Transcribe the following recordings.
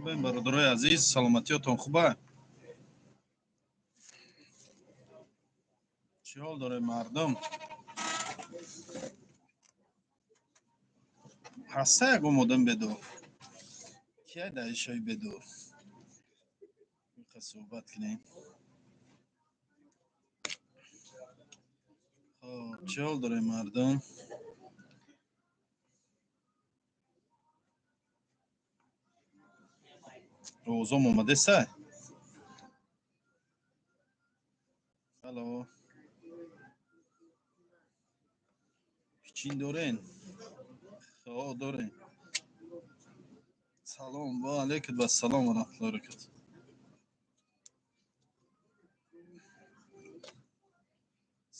Хубем, бародарои азиз, саломатиётон хуба? Чӣ ҳол дорем, мардум? Ҳаста ягон одам бедор? Кия дар ишои бедор? Миха суҳбат кунем. Хоб, чӣ ҳол дорем, мардум? Овозом омадеса? Алло, чин дорен? Хо, дорем. Салом, ва алайкум ассалом ва раҳматуллоҳи ва баракатуҳ.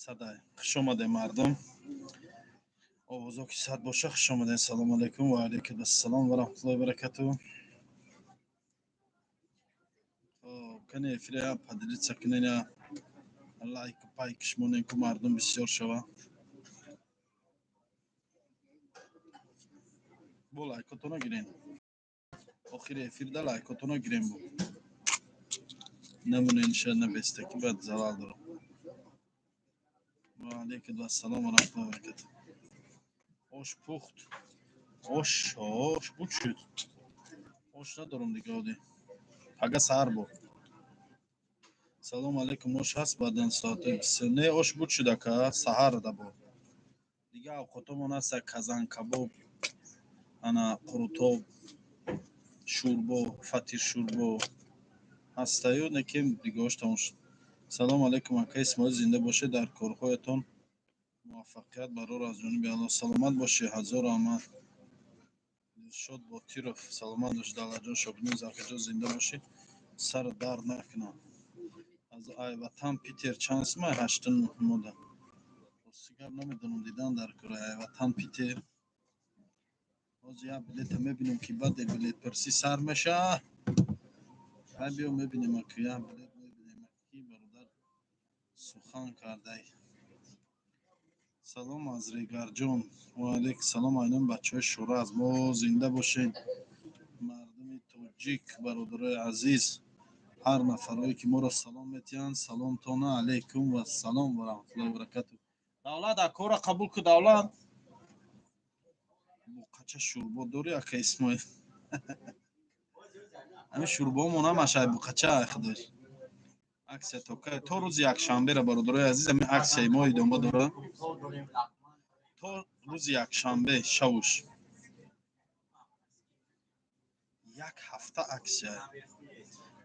Садай, хуш омадем, мардум. Овозо ки сад боша, хуш омадем. Салому алайкум, ва алайкум ассалом ва раҳматуллоҳи ва баракатуҳ. Хоб, кани эфира поделиться кунен, я лайк пайкш монен, ку мардум бисёр шава. Бо лайкотона гирен. Охири эфирда лайкотона гирем. Бо намунен, ша набестаки, баъд залал дорам. Ва алайкум ассалом ва раҳматуллоҳи ва баракатуҳ. Ош пухт? Ош буд, шуд. Ош надорам дига, оди пага саҳар бо. Салому алайкум, ош ҳаст баъдан соати 23? Не, ош буд шуд, ака, саҳар да бо. Дига авқотомон ҳаста: казан кабоб, ана қурутоб, шӯрбо, фатир, шӯрбо ҳастаю, некем дига ош тамом шуд. Салому алайкум, ака Исмоил, зинда бошед, дар корҳоятон муваффақият барор аз ҷониби Аллоҳ. Саломат бошед, ҳазор раҳмат. Дилшод Ботиров, саломат бош. Давлатҷон Шобинӯз, акаҷон, зинда бошед, сар дард накунад. Аз Айватан Питер чанд сумай ҳашту нӯҳмода? Рости гап, намедонам, дидан дар кора. Айватан Питер ҳозир як билета мебинем, ки баъде билетпурсӣ сар меша. Ай, биё, мебинем, ака, як билет мебинем, ки бародар сухан кардай. Салом аз Регарҷон. Ва алайкум салом. Айнан бачаҳои шӯра аз мо, зинда бошед, мардуми тоҷик, бародарои азиз, ҳар нафарое ки моро салом метиҳанд, саломтона алайкум вассалом ва раҳматуллоҳи ва баракатуҳ. Давлат, акора қабул ку, давлат. Буқача шӯрбо дорӣ, ака Исмоил? Ҳамин шӯрбоҳомон ҳамаш ай буқача, ай худош. Аксия то кай? То рӯзи якшанбера, бародарои азиз, ҳамин аксияи мо идома дорад то рӯзи якшанбе шавуш. Як ҳафта аксия.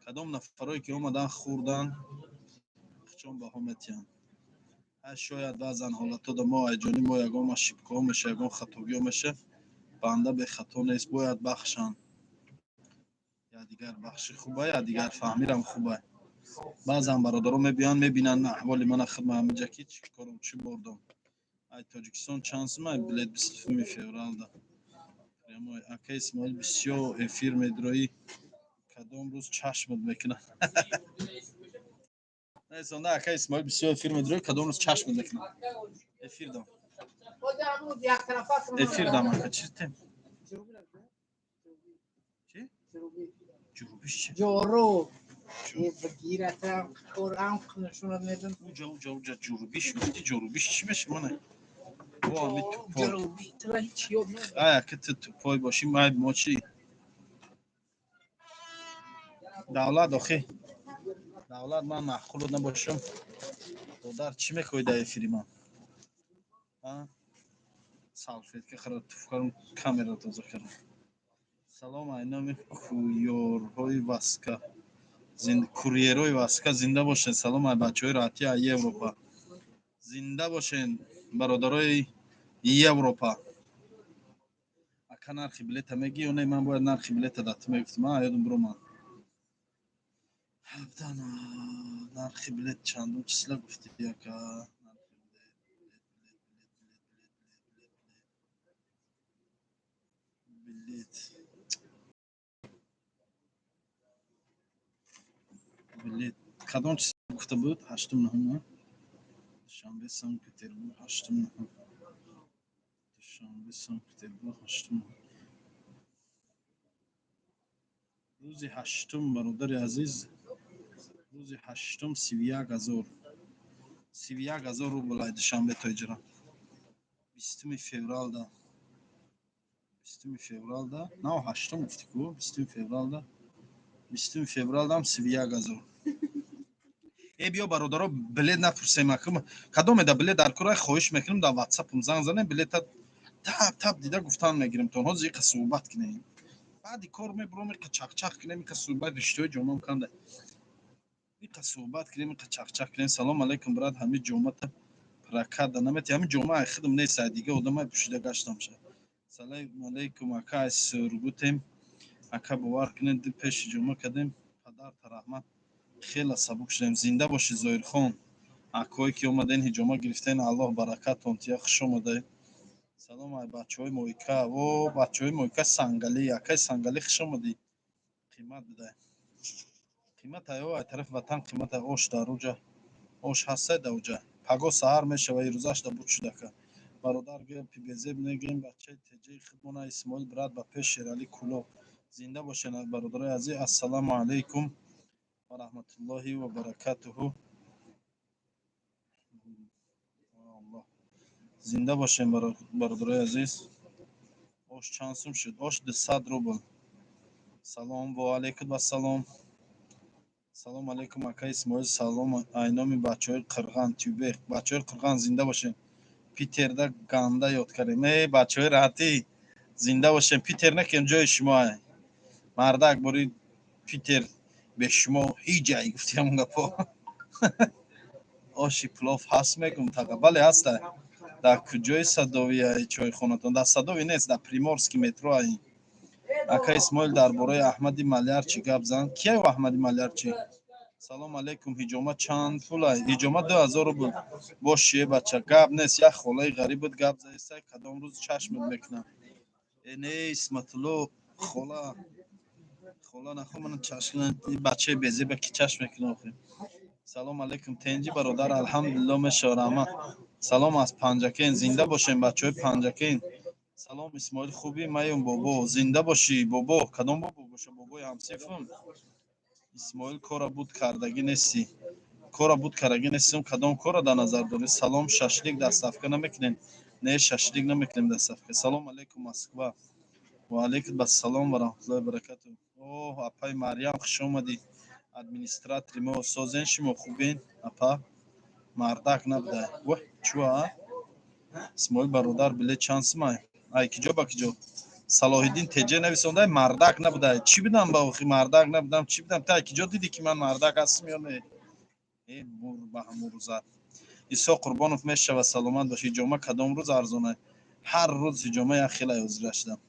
Кадом нафарое ки омадан, хӯрдан, чон баҳо метиҳанд. Шояд баъзан ҳолатҳода мо айҷони мо ягон ошибкаҳо меша, ягон хатогиҳо меша. Банда бехато нест, бояд бахшанд якдигар. Бахши хуба, якдигар фаҳмирам хуба. Баъзан бародаро мебиёянд, мебинанд аҳволи мана хидма ҳамиҷа, ки чӣ корум, чӣ бордом. Ай Тоҷикистон чанд сумай билет 27-уми февралда прямой? Ака Исмоил, бисёр эфир медроӣ, кадом рӯз чашмат мекунад? Несонда, ака Исмоил, бисёр эфир медроӣ, кадом рӯз чашмат мекунад? Эфир дам, эфир дам, ака. Чӣ тем? Чӣ ҷурубиш, чи? Ҷору бигиратам, корам нишонат медам. Уҷа, уҷа, уҷа ҷурубиш гуфти, ҷурубиш чӣ меша? Мана о ами тупой. Ҷаруби тура ҳеч ёд надорам. Ай, ака, ту тупой бошӣ, майб мо чӣ? Давлат, охи давлат, ман маъқулот набошам, додар, чӣ мекоӣ дар эфири ман? Салфетка хара, туф кардам, камера тоза кардам. Салом айноми куёрҳои васка, курьерҳои васка, зинда бошед. Салом ай бачаҳои раҳатӣ ай Европа, зинда бошед, бародарои Европа. Ака, нархи билета мегӣ ё не? Ман бояд нархи билета дар ту мегуфтам, а ёдум биромад. Ҳабдан нархи билет чандум числа гуфтӣ, ака? Нархи билет, билет, билет, билет, билет, билет, билет, билет кадом числа гуфта буд? Ҳаштум, нуҳум, Душанбе, Санкт Петербург, ҳаштум, нуҳум. Душанбе, Санкт Петербург, ҳаштум, нуҳум. Рӯзи ҳаштум, бародари азиз, рӯзи ҳаштум 31 000, 31 000 рубл ай Душанбе то иҷра. 20-уми февралда, 20-уми февралда, на, ҳаштум гуфтӣ ку, 20-уми февралда, 20-уми февралдам 31 000. Э, биё, бародаро, билет напурсем. Кадоме да билет дар кора, хоҳиш мекунем, дар ватсапам занг занем, билета тап тап дида гуфтан мегирем. То ҳозир иқа суҳбат кунем, баъди кор мебуром, иқа чақчақ кунем, иқа суҳбат, риштаҳои ҷомам канда, иқа суҳбат кунем, иқа чақчақ кунем. Салом алейкум, брат, ҳамин ҷомата прокат-да намети? Ҳамин ҷома ай худам нест, ай дига одамай пӯшида гаштам ша. Салом алейкум, ака, ай Сургутем. Ака, бовар кунед, пеши ҷома кардем, падарта раҳмат, хеле сабук шудем. Зинда бошӣ, Зоирхон. Акое ки омаден, ҳиҷома гирифтен, Аллоҳ баракатон тия, хуш омадаед. Салом ай бачаҳои Мойка. О, бачаҳои Мойка, Сангалӣ, акай Сангалӣ, хуш омадӣ. Қимат бидай, қимат ай, ай тарафи ватан қимат ай. Ош дар уҷа, ош ҳастай дар уҷа. Паго саҳар мешава, ирӯзашда буд шудака. Бародар, гӯя пибезеб негӯем, бачаи теҷаи худмона. Исмоил брат, ба пеш, Шералӣ, Кулоб. Зинда бошед, бародарои азиз. Ассалому алайкум ва раҳматуллоҳи ва баракатуҳу. Аллоҳ, зинда бошем, бародарои азиз. Ош чанд сум шуд? Ош 200 рубл. Салом, ва алайкум ассалом. Салом алейкум, ака Исмоил, салом айноми бачаҳои Қирған Тюбех. Бачаҳои Қирған, зинда бошем. Питерда ганда ёд кардем. Э, бачаҳои раҳатӣ, зинда бошем. Питер накем, ҷои шумо ай, мардак, бори Питер бе шумо ҳеҷ ай гуфти ҳамон гапо. Оши плов ҳаст, мегум тақа? Бале, ҳаста. Дар куҷои Садовӣ ай чойхонатон? Дар Садовӣ нест, дар Приморский метро ай. Ака Исмоил, дар бораи Аҳмади Малярчи гап зан. Кияю Аҳмади Малярчи? Салом алейкум, ҳиҷома чанд пул ай? Ҳиҷома 2000 рубл. Боши, бача, гап нест, як холаи ғариб буд, гап заисай, кадом рӯз чашмат мекунам. Э, не, Исматулло, хола, хола нахо, мана чашм, бачаи безеба ки чашм мекунам охи. Салом алейкум, тенҷи, бародар? Алҳамдулилло, мешава, раҳмат. Салом аз Панҷакен. Зинда бошем, бачаҳои Панҷакен. Салом, Исмоил, хубӣ? Маюм, бобо. Зинда бошӣ, бобо. Кадом бобо боша? Бобои ҳамсифум. Исмоил, кора буд кардагӣ нестӣ? Кора буд кардагӣ нестим? Кадом кора дар назар дорӣ? Салом, шашлик доставка намекунем? Не, шашлик намекунем доставка. Салом алейкум, Москва. Ва алейкум ассалом ва раҳматуллоҳи баракату. Оҳ, апаи Марьям, хуш омадӣ, администратори мо. Созен шумо, хубен, апа? Мардак набудай. Ваҳ, чуа? Исмоил бародар, билет чанд сумай? Ай киҷо ба киҷо? Салоҳиддин теҷе нависондай, мардак набудай. Чӣ будам ба охи? Мардак набудам, чӣ будам? Та киҷо дидӣ, ки ман мардак ҳастам ё не? Э, мур ба ҳамун рӯзат. Исо Қурбонов, мешава, саломат бош. Ҳиҷома кадом рӯз арзонай? Ҳар рӯз ҳиҷома як хелай ҳозира шудам.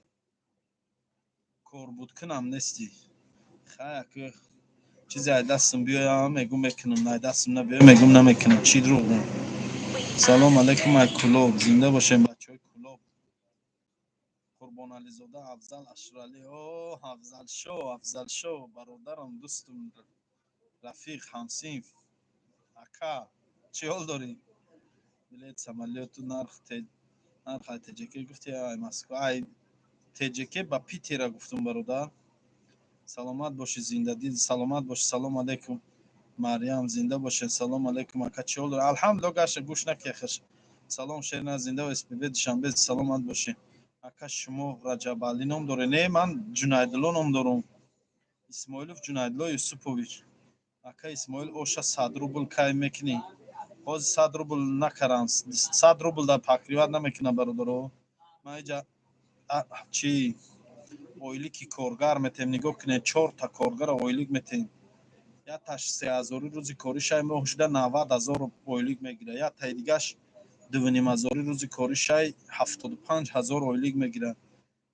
Корбудкунам нестӣ? Хай, ака, чизе ай дастам биёям, мегум, мекунам, ай дастам набиёям, мегум, намекунам. Чӣ дурӯғ гум? Салом алейкум ай Кулоб. Зинда бошем, бачаҳои Кулоб. Қурбонализода Афзал Ашралӣ. О, Афзалшо, Афзалшо, бародарам, дӯстум, рафиқ, ҳамсинф, ака, чӣ ҳол дорӣ? Билет самолёту нарх ай ТҶК гуфти, ай Москва, ай ТҶК ба Питера гуфтум, бародар. Саломат бошӣ, зиндадил, саломат бошӣ. Салом алейкум, Марьям, зинда бошед. Салом алейкум, ака, чӣ ҳол дорӣ? Алҳамдулилло, гаша гӯш накехаш. Салом, Шерна, зинда ва СПБ Душанбе, саломат бошӣ. Ака, шумо Раҷабалӣ ном доред? Не, ман Ҷунайдулло ном дорам, Исмоилов Ҷунайдулло Юсупович. Ака Исмоил, оша 100 рубл кай мекунӣ? Ҳозир 100 рубл накарам, 100 рубл дар покрывать намекунам, бародаро. Ман иҷа чӣ ойлики коргар метем, нигоҳ кунед, чорта коргара ойлик метем. Якташ 3000-и рӯзи кори шай, моҳ шуда 90 000 ойлик мегирад. Яктаи дигаш 2500-и рӯзи кори шай, 75 000 ойлик мегирад.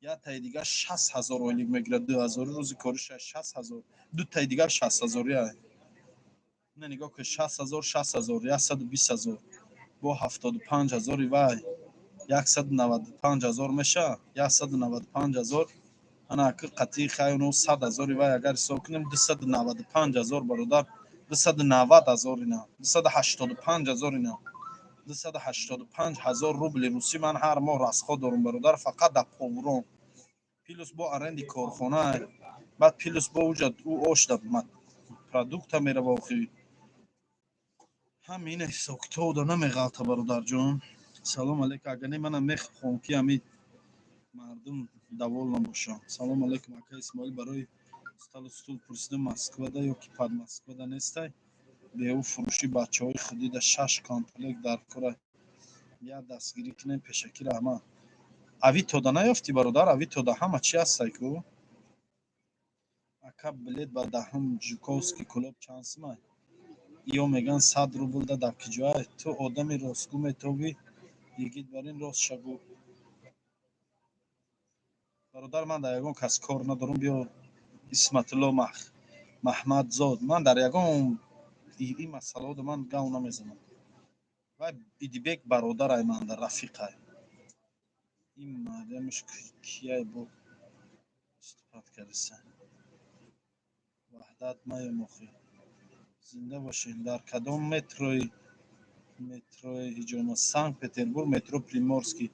Яктаи дигар 60 000 ойлик мегирад, 2000-и рӯзи кори шай, 60 000. Дутаи дигар 60 000-и ай. Не, нигоҳ кун, 60 000, 60 000, 120 000 бо 75 000-и вай, 195 000 меша, 195 000. Ана аки қатъии хайну 100 000-и вай агар ҳисоб кунем, 295 000, бародар, 290 000, ина 285 000, ина 285 000 рубли русӣ ман ҳар моҳ расход дорум, бародар, фақат дар поварон, плюс бо аренди корхона. Баъд плюс бо уҷа ӯ ош да продукта мерава охи. Ҳамин ҳисоб-китобда намеғалта, бародарҷон. Салом алейкум. Агар не, манам мехоҳам, ки ҳами мардум довольно бошанд. Салом алейкум, ака Исмоил. Барои столу стул пурсидам, Москвада ё ки под Москвада нестай? Беу фурӯши бачаҳои худида шаш комплект дар кора, як дастгирӣ кунем, пешакӣ раҳмат. Авитода наёфтӣ, бародар? Авитода ҳама чи ҳастай ку. Ака, билет ба даҳум Жуковский клуб чанд сумай? Ё меган 100 рубл да. Дар киҷоай? Ту одами ростгӯ метобӣ, йигит, бар ин рост шагӯ. Бародар, ман дар ягон кас кор надорам. Биё, Исматулло Маҳмадзод, ман дар ягон ин масъалаҳода ман гав намезанам. Вай Идибек бародарай манда, рафиқай. Ин Марьямш кияй бо истифат кардиса? Ваҳдат маем охи. Зинда бошем. Дар кадом метрои ҳиҷома? Санкт Петербург, метро Приморский.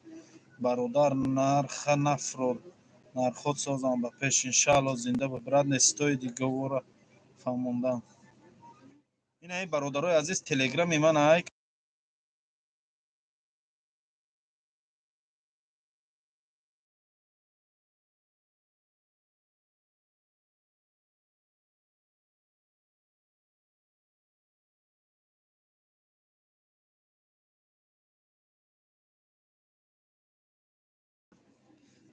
Бародар, нарха нафрор, нархот созам, ба пеш, иншаалло. Зинда ба, брат. Не стоит договора фаҳмондан. Ин ай, бародарои азиз, телеграми ман ай.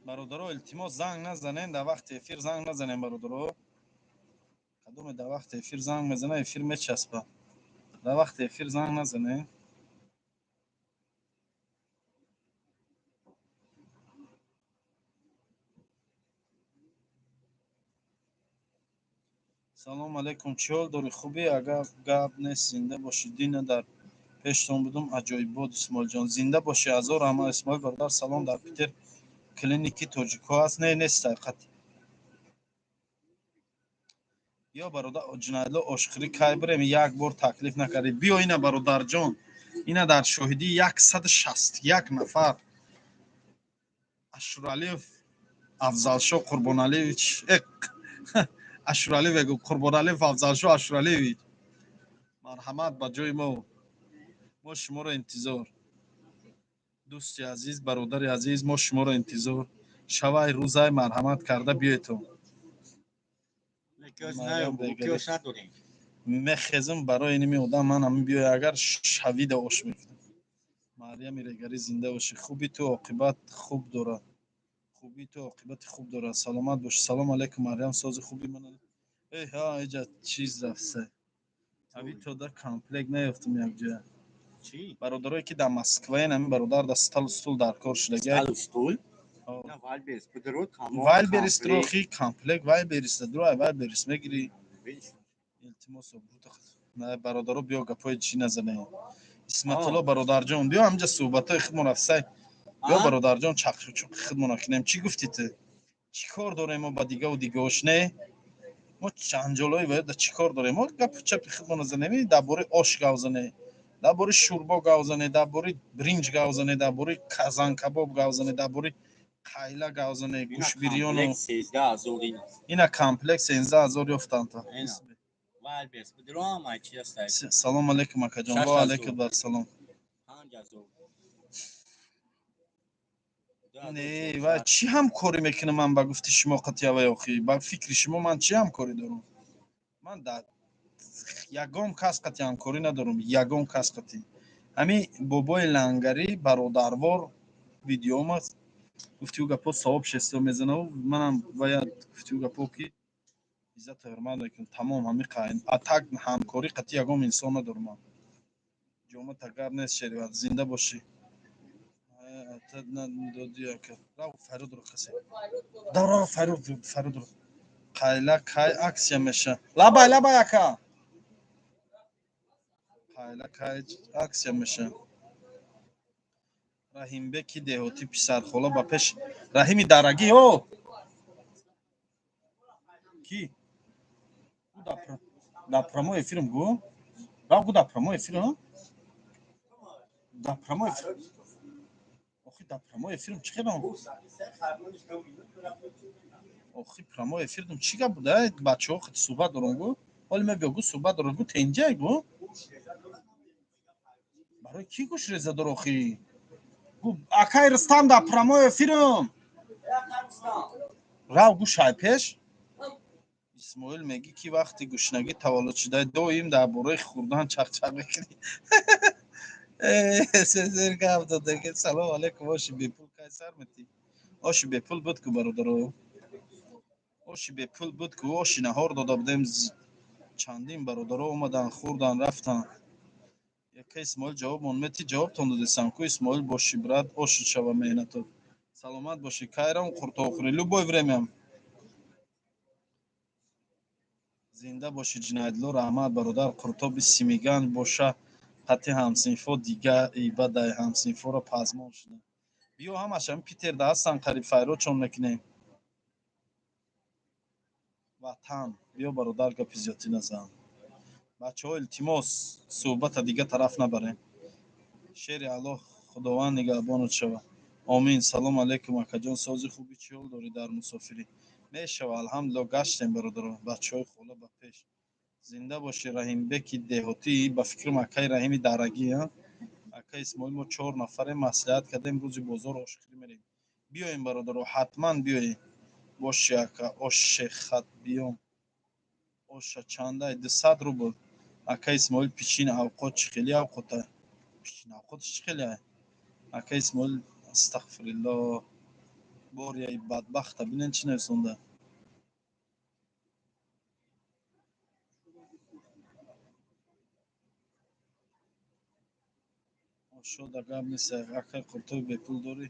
Бародаро, илтимос, занг назанен дар вақти эфир, занг назанен, бародаро. Кадоме дар вақти эфир занг мезана, эфир мечаспа. Дар вақти эфир занг назанен. Салом алейкум, чӣ ҳол дорӣ, хубӣ? Агар гап нест, зинда бошӣ. Дина дар пештон будум, аҷоибот. Исмоилҷон, зинда бошӣ, ҳазор раҳмат. Исмоил бародар, салом. Дар Питер клиники тоҷикҳо ҳаст? Не, нест ҳақиқат. Биё, бародар Ҷунадло, ошхӯрӣ кай бирем? Як бор таклиф накардӣ. Биё, ина, бародарҷон, ина дар шоҳидии 161 нафар Ашуралиев Афзалшо Қурбоналиевич, Ашуралиев егу, Қурбоналиев Афзалшо Ашуралиевич, марҳамат ба ҷои мо, мо шуморо интизор. Дӯсти азиз, бародари азиз, мо шуморо интизор. Шавай, рӯзай, марҳамат карда биёедтон. Мехезм барои иними одам, ман ҳамин биёй, агар шавида ош мекунам. Марьями Регарӣ, зинда бошӣ. Хуби ту оқибат хуб дорад, хубии ту оқибати хуб дорад, саломат бошӣ. Салом алейкум, Марьям, сози хуби ман. Э ҳа, иҷа чиз рафта. Авитода комплект наёфтам якҷоя. Бародарое ки дар Москваен, ҳамин бародар да столу стул дар кор шудагай. Вайлберис дурохи комплект, Вайлберис дурай, Вайлберис мегирӣ. Илтимос, бародаро, биё, гапҳои чӣ назанем. Исматулло бародарҷон, биё, ҳамҷа суҳбатҳои худмон рафсай. Биё, бародарҷон, чақчуқи худмона кунем. Чӣ гуфтӣ ту? Чӣ кор дорем мо ба дигаву дигаош? Не, мо ҷанҷолҳои ваяда чӣ кор дорем? Мо гапу чапи худмона занем, дар бораи ош гап занем, дар бораи шӯрбо гап занем, дар бораи бринҷ гап занем, дар бораи казанкабоб гап занем, дар бораи қайла гап занем, гӯшбирёну ина комплект 13 000 ёфтанд. Салом алейкум, акаҷон. Ва алейкум ассалом. Не, ва чӣ ҳамкорӣ мекунам ман ба гуфти шумо қатъиявай охи? Ба фикри шумо ман чӣ ҳамкорӣ дорам? Ман дар ягон кас қатъи ҳамкорӣ надорам, ягон кас қатъи. Ҳамин бобои лангарӣ бародарвор видеома гуфти, ӯ гапҳо савоб шесто мезанав, манам вая гуфти, ӯ гапҳо ки иззату ҳурмат мекунам, тамом, ҳамин. А так ҳамкорӣ қатъи ягон инсон надорам ман. Ҷомата гап нест, шериват, зинда бошӣ. Фарёдро қасе дара, фарёд, фарёдро. Қайла кай акция меша? Лабай, лабай, ака. Қайла кай акция меша? Раҳимбеки деҳотӣ, писархола, ба пеш. Раҳими дарагӣ о ки дар прямой эфирм гу, рав гу, дар прямой эфир, дар прямой эфир. Охи, дар прямой эфирм чӣ хелам? Охи прямой эфир дум чӣ гап буда? Бачаҳо хати суҳбат дорам гу. Ҳоли ма биё гу суҳбат дорам гу тенҷай гу. Барои кӣ гӯш реза дор охи? Гу акай Рустам да прямой эфирам. Рав гӯш ай пеш. Исмоил мегӣ ки вақти гушнагӣ таваллуд шудаи доим дар бораи хӯрдан чақчақ мекунӣ. Сезер гап додаги. Салом алейкум, оши бепул кай сар метӣ? Оши бепул буд ку бародаро. Оши бепул буд ку, оши наҳор дода будем. Чандин бародаро омадан, хӯрдан, рафтан. Яка Исмоил ҷавобмон метӣ, ҷавобтон додесам ку. Исмоил боши брат, оши шава меҳнатот. Саломат бошӣ. Кайрам қуртоб хӯрӣ? Любое время. Зинда бошӣ, Ҷиноятулло, раҳмат бародар. Қуртоби Симиган боша қати ҳамсинфо дига ибадай ҳамсинфоро пазмон шуда. Биё ҳамаш ҳами Питерда ҳастан, қариб файродшон мекунем. Ватан, биё бародар, гапи зиёдтӣ назан. Бачаҳо, илтимос, суҳбата дига тараф набарем. Шери Аллоҳ, Худованд нигаҳбонат шава. Омин. Салом алейкум, акаҷон, сози хуби, чӣ ҳол дорӣ дар мусофирӣ? Мешава, алҳамдулилло, гаштем бародаро, бачаҳои хола ба пеш. Зинда бошӣ, Раҳимбеки деҳотӣ, ба фикрам акаи Раҳими дарагӣ, а? Ака Исмоил, мо чор нафарем, маслиҳат кардем, рӯзи бозор ошхӯрӣ мерем. Биёем бародаро, ҳатман биёем. Боши ака, оше хат биём. Оша чандай? 200 рубл. Ака Исмоил, пичин авқот чӣ хели авқота? Пичин авқот чӣ хели? Ака Исмоил, астағфириллоҳ. Борияи бадбахта бинен чӣ нависонда. Ошода гап нест, ака, қуртоби бепул дорӣ?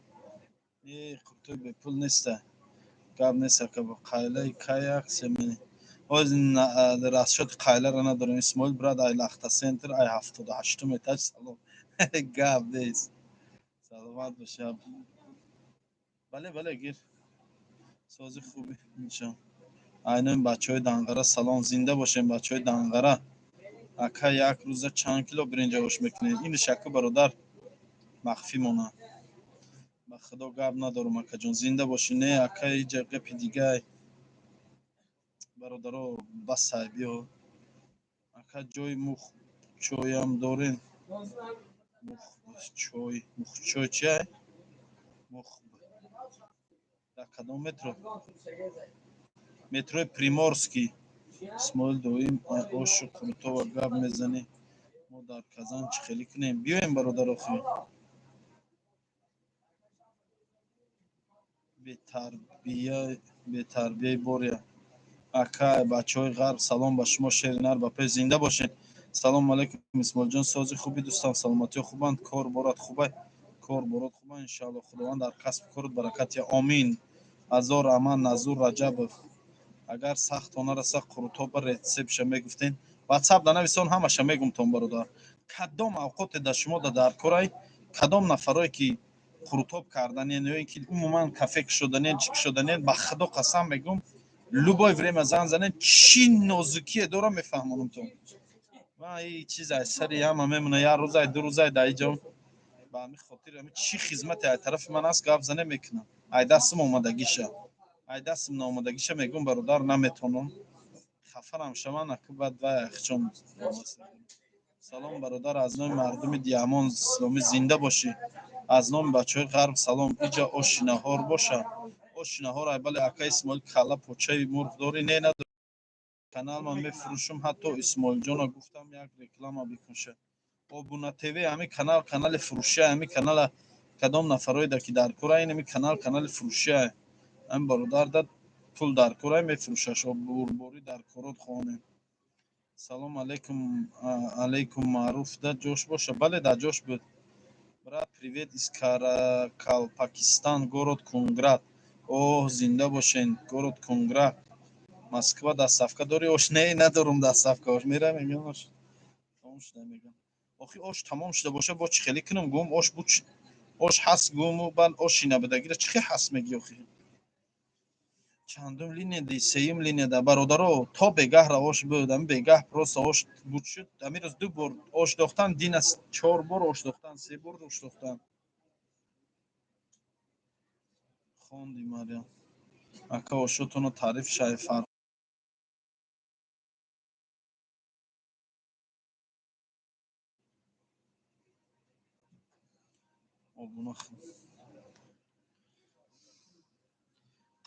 Не, қуртоби бепул неста. Гап нест ака, қайлаи кай аксия мени? Ҳозир расчёти қайларо надорем. Исмоил брат, ай Лахта центр, ай 78-ум этаж салом. Гап нест. Саломат бошӣ. Бале, бале, гир. Сози хуби иншо. Айнои бачаҳои Данғара салом, зинда бошем бачаҳои Данғара. Ака, як рӯза чанд кило биринҷа ош мекунед? Ин шака бародар махфӣ монад. Ба худо гап надорам акаҷон, зинда бошӣ. Не ака, иҷа гапи дигай. Бародаро, басай биё. Ака, ҷои мухчоям дорем? Мухчой, мухчой чия? Мух дар кадом метро? Метрои Приморский. Исмоил, доим ошу қурутова гап мезанӣ. Мо дар Казан чӣ хелӣ кунем? Биёем бародар охи. Бетарбия, бетарбияи бория. Ака, бачаҳои ғарб салом ба шумо, шери нар ба пеш, зинда бошед. Салом алейкум, Исмоилҷон, сози хуби дӯстам, саломатиҳо хубанд, кор борат хубай, кор борот хуба, иншаалло, Худованд дар касбу корот баракат я. Омин. Азор Аман Назур Раҷабов. Агар сахто нараса қурутоба рецептша мегуфтен. Ватсап да нависон, ҳамаша мегумтон бародар. Кадом авқоте да шумо да дар корай, кадом нафарое ки қурутоб карданен ё ин ки умуман кафе кушоданен, чӣ кушоданен, ба худо қасам мегум, любое время зан занен, чӣ нозукие дорам мефаҳмонамтон. Ман и чиз аз сари ҳама мемона, як рӯзай, ду рӯзай дар иҷо. Ба ҳамин хотир ҳами чӣ хизмате аз тарафи ман аст, гап зане мекунам. Ай дастам омадагиша. Ай дастам наомадагиша мегум, бародар, наметонам. Хафарам шаван, ака баъд вай ахчон. Салом бародар, аз номи мардуми Диамон исломӣ, зинда бошӣ. Аз номи бачаҳои ғарб салом. Иҷа оши наҳор боша? Оши наҳор ай, бале. Ака Исмоил, калла почаи мурғ дорӣ? Не, надорам. Канал ман мефурӯшам, ҳатто Исмоилҷона гуфтам як реклама бикунша. Обуна ТВ ҳами канал, канали фурӯшия, ҳами канала кадом нафарое да ки дар кора, ин ҳами канал канали фурӯшия. Ҳами бародар да пул дар кора мефурӯшаш, бурборӣ дар корот хонем. Салом алейкум, алейкум, Маъруф да ҷош боша? Бале, дар ҷош буд. Брат, привет из Каракалпакистан, город Кунград. Оҳ, зинда бошен, город Кунград. Москва доставка дорӣ ош? Не, надорум доставка ош. Мерам мегам ош. Тамом шуда мегам. Охи ош тамом шуда боша, бо чӣ хеле кунам? Гум ош буд, ош ҳаст гуму баъд оши набудагира чӣ хел ҳаст мегӣ охи? Чандум линияда? Сеюм линияда. Бародаро, то бегаҳра ош буд, ами бегаҳ просто ош буд шуд. Ами рӯз ду бор ош дохтан, дина чор бор ош дохтан, се бор ош дохтан. Хонди Марьям. Ака, ошотоно таъриф шай фар. Обуна.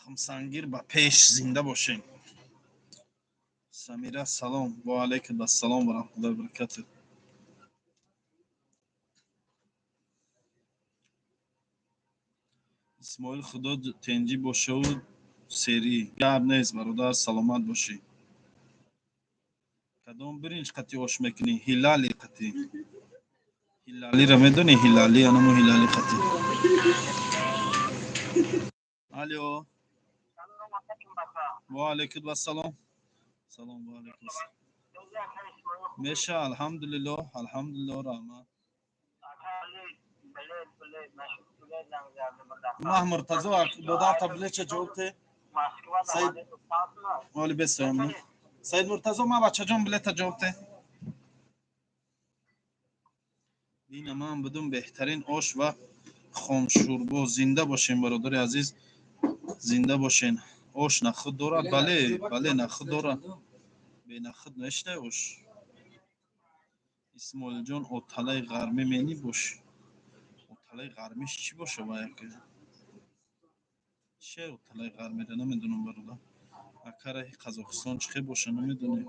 Қумсангир ба пеш, зинда бошем. Самира, салом. Ва алайкум ассалом ва раҳматуллоҳи ва баракатуҳ. Исмоил, худо тенҷӣ бошаву серӣ. Гап нест, бародар, саломат бошӣ. Кадом биринҷ қатӣ ош мекунӣ? Ҳилали қатӣ. Ҳилалиро медонӣ? Ҳилали, анамо ҳилали қатӣ. Алё. Ва алайкум ассалом. Салом, ва алайкум ассалом. Меша, алҳамдулиллоҳ, алҳамдулиллоҳ, раҳмат. Маҳ Муртазо додар таблича ҷавоб те. Саид оли бесоям. Саид Муртазо, ма бачаҷон билета ҷавоб те. Дина ман будум, беҳтарин ош ва хомшӯрбо. Зинда бошем, бародари азиз, зинда бошен. Ош нахуд дорад? Бале, бале, нахуд дорад. Бенахуд нештай ош. Исмоилҷон, оталаи ғармӣ мени бош. Оталаи ғармиш чӣ боша ва яке? Че оталаи ғармиро намедонам, бародар. Ака, раҳи Қазоқистон чӣ хел боша, намедонем.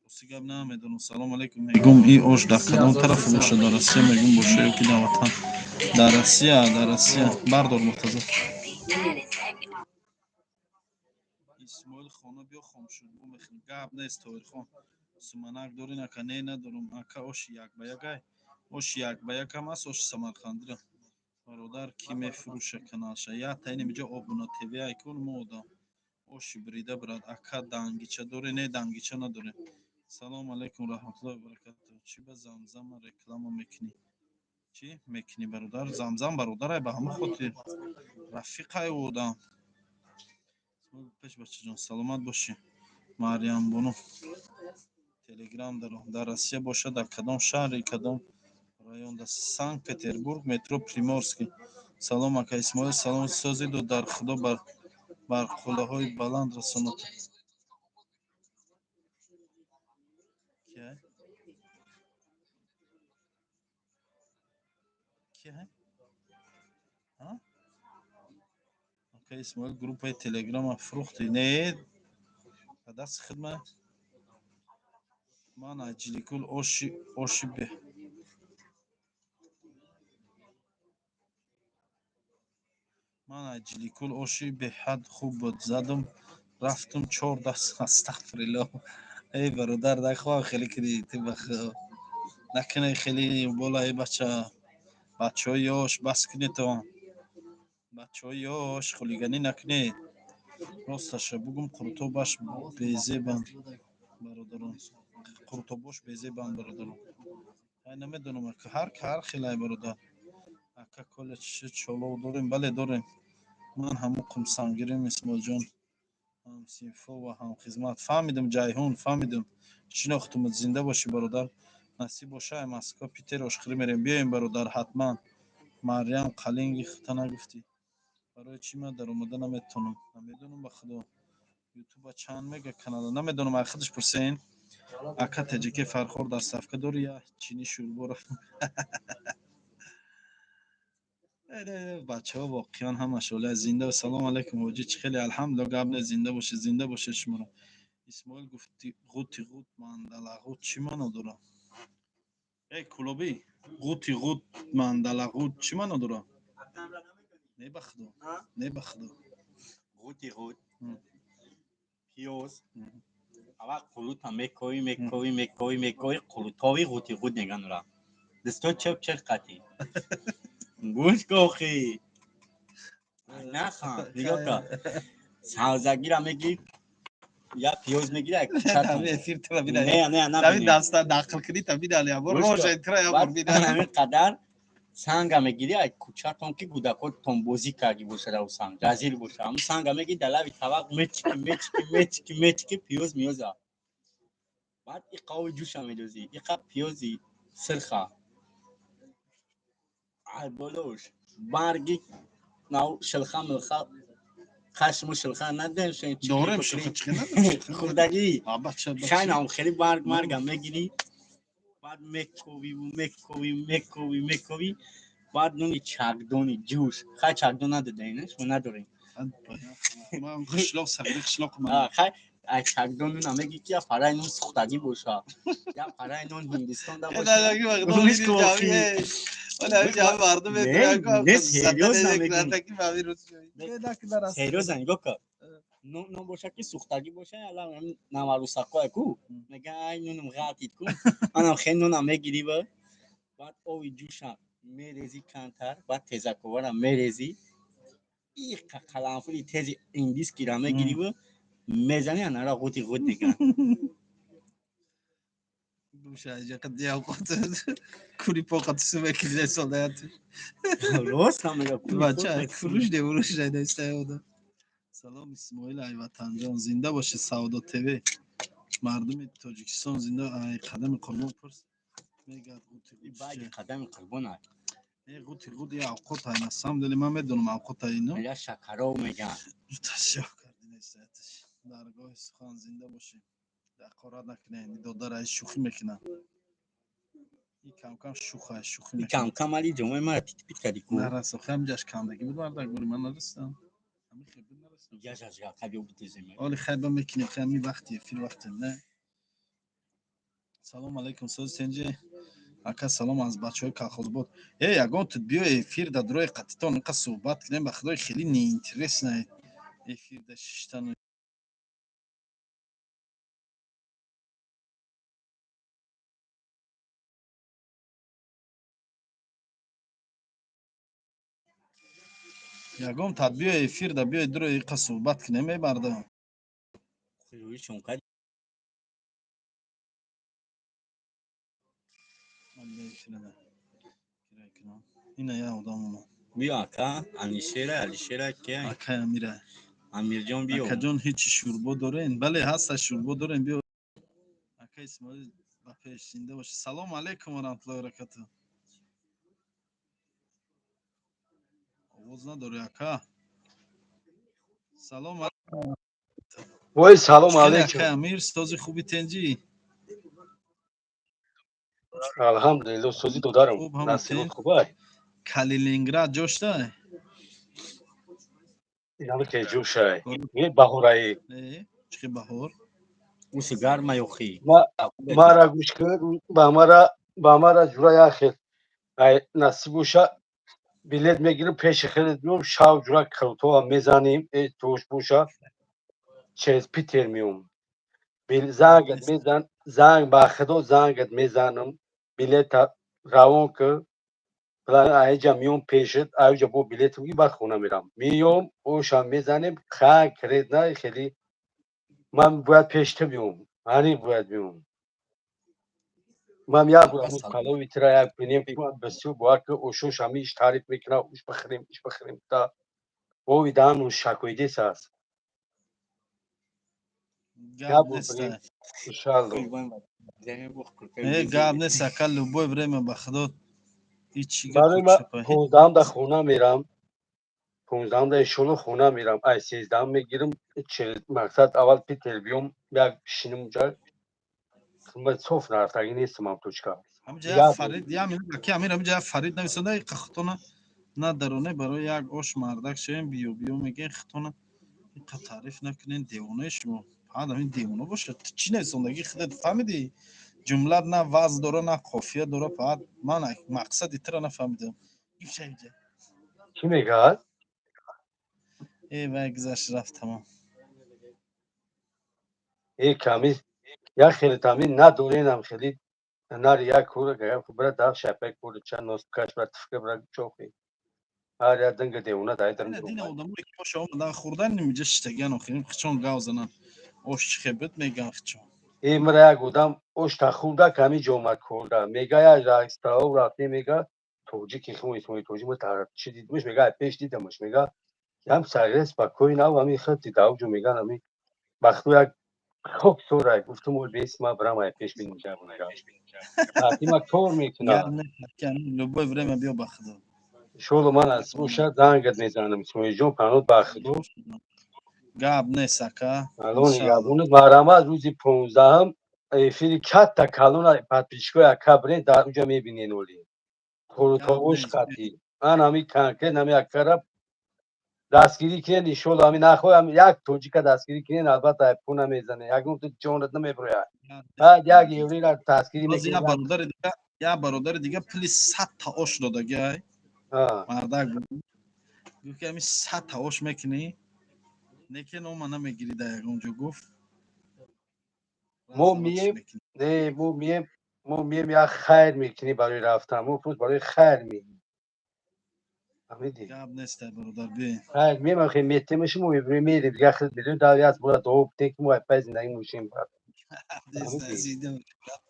Рости гап, намедонам. Салом алейкум. Мегум, и ош дар кадом тараф боша? Дар Россия мегум боша ё ки дар ватан? Дар Россия, дар Россия. Бардор, Муртазо. Исмоил, хона биё, хомшӯрбо мехӯрем. Гап нест, Тоҳирхон. Суманак дорин, ака? Не, надорам. Ака, оши як ба якай? Оши як ба якам аст, оши самарқандиро. Бародар, кӣ мефурӯша каналша? Я таинем иҷо обуна тв айкун мо одам. Оши бирида брат. Ака, дангича доре? Не, дангича надорем. Салом алейкум, раҳматуллоҳи ва баракатуҳ. Чӣ ба Замзама реклама мекунӣ? Чӣ мекунӣ, бародар? Замзам бародарай, ба ҳама хотир рафиқай ӯ одам. Пеш, бачаҷон, саломат бошӣ. Марьямбону, телеграм даро. Дар Россия бошад, дар кадом шаҳри, кадом район? Дар Санкт Петербург, метро Приморский. Салом, ака Исмоил, салом, созиду дар Худо бар қуллаҳои баланд расонад. Кия? Кия? А? Ака Исмоил, группаи телеграма фурӯхтӣ? Не, ба дасти хидмат. Ман аҷиликул оши оши бе. Ман аҷиликул оши беҳад хуб буд. Задум рафтум чор даст. Астағфириллоҳ. Эй бародар, нахоҳам хеле кунӣ ту ба накунӣ хеле бола, эй бача. Бачаҳои ёш, бас кунедтон. Бачаҳои ёш, хулиганӣ накунед. Росташа бугум, қурутобаш безебанд, бародарон. Қурутобош безебанд, бародарон. Ай, намедонам, ака, ҳар ҳар хелай, бародар. Ака, коля чӣ чолов дорем? Бале, дорем. Ман ҳамун қумсангирим, Исмоилҷон. Ҳамсинфо ва ҳамхизмат. Фаҳмидам, Ҷайҳун, фаҳмидам. Шинохтумат, зинда бошӣ, бародар. Насиб боша, ай Москва, Питер ошхӯрӣ мерем. Биёем, бародар, ҳатман. Марьям, қалинги хута нагуфтӣ. Барои чӣ ман даромада наметавонам? Намедонам, ба худо. Ютуба чанд мега канала? Намедонам, ай худаш пурсен. Ака, теҷаке Фархор доставка дори? Я чини шӯрборо. Бачаҳо воқеан ҳамаш оля зинда. Салом алейкум, ҳоҷӣ, чӣ хеле? Алҳамдулиллоҳ, гап нест, зинда бошед, зинда бошед шуморо. Исмоил, гуфти ғути ғут мандалагут чӣ маъно дорад? Эй кулобӣ, ғути ғут мандалагут чӣ маъно дорад? Не, ба худо, не, ба худо. Ғути ғут пиёз аввал қулута мекоӣ, мекоӣ, мекоӣ, мекоӣ, қулутови ғути ғут меган ура. Дасто чеп чеп қатӣ. Гӯш ка охи. Нахан, нигоҳ ка. Савзагира мегӣ, я пиёз мегири, як кучатон. Эфир тура бида. Не, не, Таби набинем. даста нақл кунӣ, та бидали ябор. Гӯш ка. Рожа тура ябор Баъд бида. ҳамин қадар санга мегири, ай кучатон ки кӯдакотон бозӣ карди бошад, ав санг разил боша, ҳамн санга мегири, дар лави тавақ мечики, мечики, мечики, мечики, пиёз меёза. Баъд иқа оби ҷӯша медозӣ, иқа пиёзи сирха ай болош барги нав шилха милха. Хай, шумо шилха надем. Дорем шилха, чӣ надорем? Хурдагӣ. А, бача. Хай, нам хеле барг марга мегирӣ, баъд мековӣ, мековӣ, мековӣ, мековӣ, баъд нуни чакдони ҷӯш. Хай, чакдон надодаин, шумо надорем. Ман қишлоқ, сағири қишлоқ. Хай, ай чакдон нуна мегӣ, ки я параи нун сухтагӣ боша, я параи нун ҳиндистон да боша. Серьёзно, нигоҳ кун, нон боша, ки сухтагӣ боша, наварусакое ку мега, ай нунум ғалтид ку. Анам хел нуна мегирӣ, ба баъд ови ҷӯша мерези камтар, баъд тезаковара мерези, иқа қаламфури тези индискира мегирӣ ва мезани, анара ғути ғут мекунад. Кури поқа тусу мекиди солдаят. Рост мега. Бача фурӯш де, фурӯш дайдаистаода. Салом, Исмоил ай ватанҷон, зинда бошед. Савдо ТВ, мардуми Тоҷикистон зинда. Ай қадами Қурбон пурс, мегӯяд. Баъди қадами Қурбон. Э, ғути ғут я авқот ай, на самом деле ман медонам авқот ай ино. Я шакаров меган. Ташёх кардинестаятш. Даргоҳи сухан, зинда бошед. Ҳақорат накунед, додар ай шӯхӣ мекунад. И камкам шӯха, шӯхӣ. И камкам али ҷомаи мара титпит кади ку. Нарасо, ҳамҷаш кандагӣ буд, мардак, бури ман нарасидам. Ҳамин хел буд, нарасидам. Яжажга бидузем. Оли хайба мекунем, хай ҳамин вақти эфир вақте не. Салом алейкум, соз тенҷи ака, салом аз бачаҳои колхозбод. Э, ягон тут биё эфир да дурои қатитон инқа суҳбат кунем, ба худои, хеле неинтересно эфир да шиштану. Ягон тад биё эфир да, биёи дурои иқа суҳбат кунем, эй мардам. Рӯишон кад. Ина я одам омад. Биё, ака Анишера, Алишера ки. Акай Амира. Амирҷон, биё. Акаҷон, ҳечи шӯрбо дорен? Бале, ҳаста, шӯрбо дорем, биё. Ака Исмоил, ба пеш, зинда бошед. Салому алейкум ва раҳматуллоҳи ва баракату. Овоз надорӣ, ака. Салом. Вой, салом Хеле. Алейкум. Акай Амир, сози, хуби, тенҷӣ? Алҳамдулилло, сози, додарам. Хуб, ҳама Насибот тен. Хубай. Калининград ҷоштай? Инами ке ҷӯшай. Не баҳораи. Э, чӣ баҳор? Уси гарма ёхи. Ма мара гӯш кун, ба мара ҷура як хел. Ай насиб боша, билет мегирим, пеши хелет миём, шав ҷура крутова мезанем, э тош боша. Через Питер миём. Зангат мезан, занг ба худо зангат мезанам. Билета равон ки. Аиҷа миём пешит, аиҷа бо билет мегӣ, баъд хона мерам. Миём, оша мезанем, конкретно хеле ман бояд пеш ту биём. Ани бояд биём. Ман як бор ҳамун палови тира як бинем, ки ман бисёр бовар ки ошош ҳамиш таъриф мекунам, уш бихӯрем, иш бихӯрем, та ови даҳану шакоидес аст. Гап Як бор нест. бинем, иншалло. Э, гап нест, ака, любое время, ба худо, ҳичи. Барои ман 15-ам да хона мерам. 15-ам да иншолло хона мерам. Ай 13-ам мегирам, через мақсад аввал Питер биём, як шиним унҷа. Ман соф нарафтагӣ нестам ам точка. Ҳамҷа Як як бор. Фарид, я минут, аки Амир, ҳамҷа як Фарид нависонда, иқа хутона надароне, барои як ош мардак шавем, биё биё мегӯен, хутона иқа таъриф накунен, девонаи шумо. Фақат ҳамин девона бошад. Ту чӣ нависондагӣ, худат фаҳмидӣ? Ҷумлат на вазн дора, на қофия дора, фақат ман мақсади туро нафаҳмидам. Гифша инҷа. Чӣ мегӯяд? Э, вай гузашт, рафт, тамом. Э, ками як хеле тами надоренам, хеле нари як кура гая бра дав шапак кура ча нос каш бра тифка бра чохи. Ҳар як динга девона дай дар. Ина дина одамое ки оша омадан хӯрдан, инҷа шиштагиан, охирин хичон гав занан. Ош чӣ хебит меган хичон. Э, мара як одам ош та хӯрда, ками ҷомад хӯрда. Мега як растаов рафтем, мега тоҷики хун Исмоили тоҷик ма тар чӣ дидмиш, мега ай пеш дидамаш, мега ям сагре спокойно ав ами хати давҷу меган ами бахту як хок сорай гуфтум ой бес ма брам ай пеш бинам. Ма кор Гап мекунам. нест, аки Амир, любое время биё, ба худо. Иншолло ман аз боша зангат мезанам, Исмоилҷон, паноҳ ба худо. Гап нест, ака. Алло нигаҳбонат, марҳамат, рӯзи 15-ум эфири катта калона подписчикои ака бирен, дар уҷа мебинен оли. Қурутовуш қатӣ. Ман ҳами конкрет ҳами акара дастгирӣ кунен, иншолло ҳами нахоҳам як тоҷика дастгирӣ кунен, албатта айпу намезане, ягон ту ҷонат намеброяд. Баъд як еврира дастгирӣ мекунед. Як бародари дига пули 100 та ош додагиай. Мардак гуфт, ки ҳами 100 та ош мекунӣ, неке нома намегирӣ дар ягон ҷо, гуфт. Мо мием, не, мо мием, як хайр мекунӣ барои рафтан, мо пул барои хайр меем. Гап нест, бародар, биёен. Хайр меем, ахи метемаши, мо мерем, дигар хел медонем, дар як бора дуо битем, ки мо пай зиндагӣ мошем.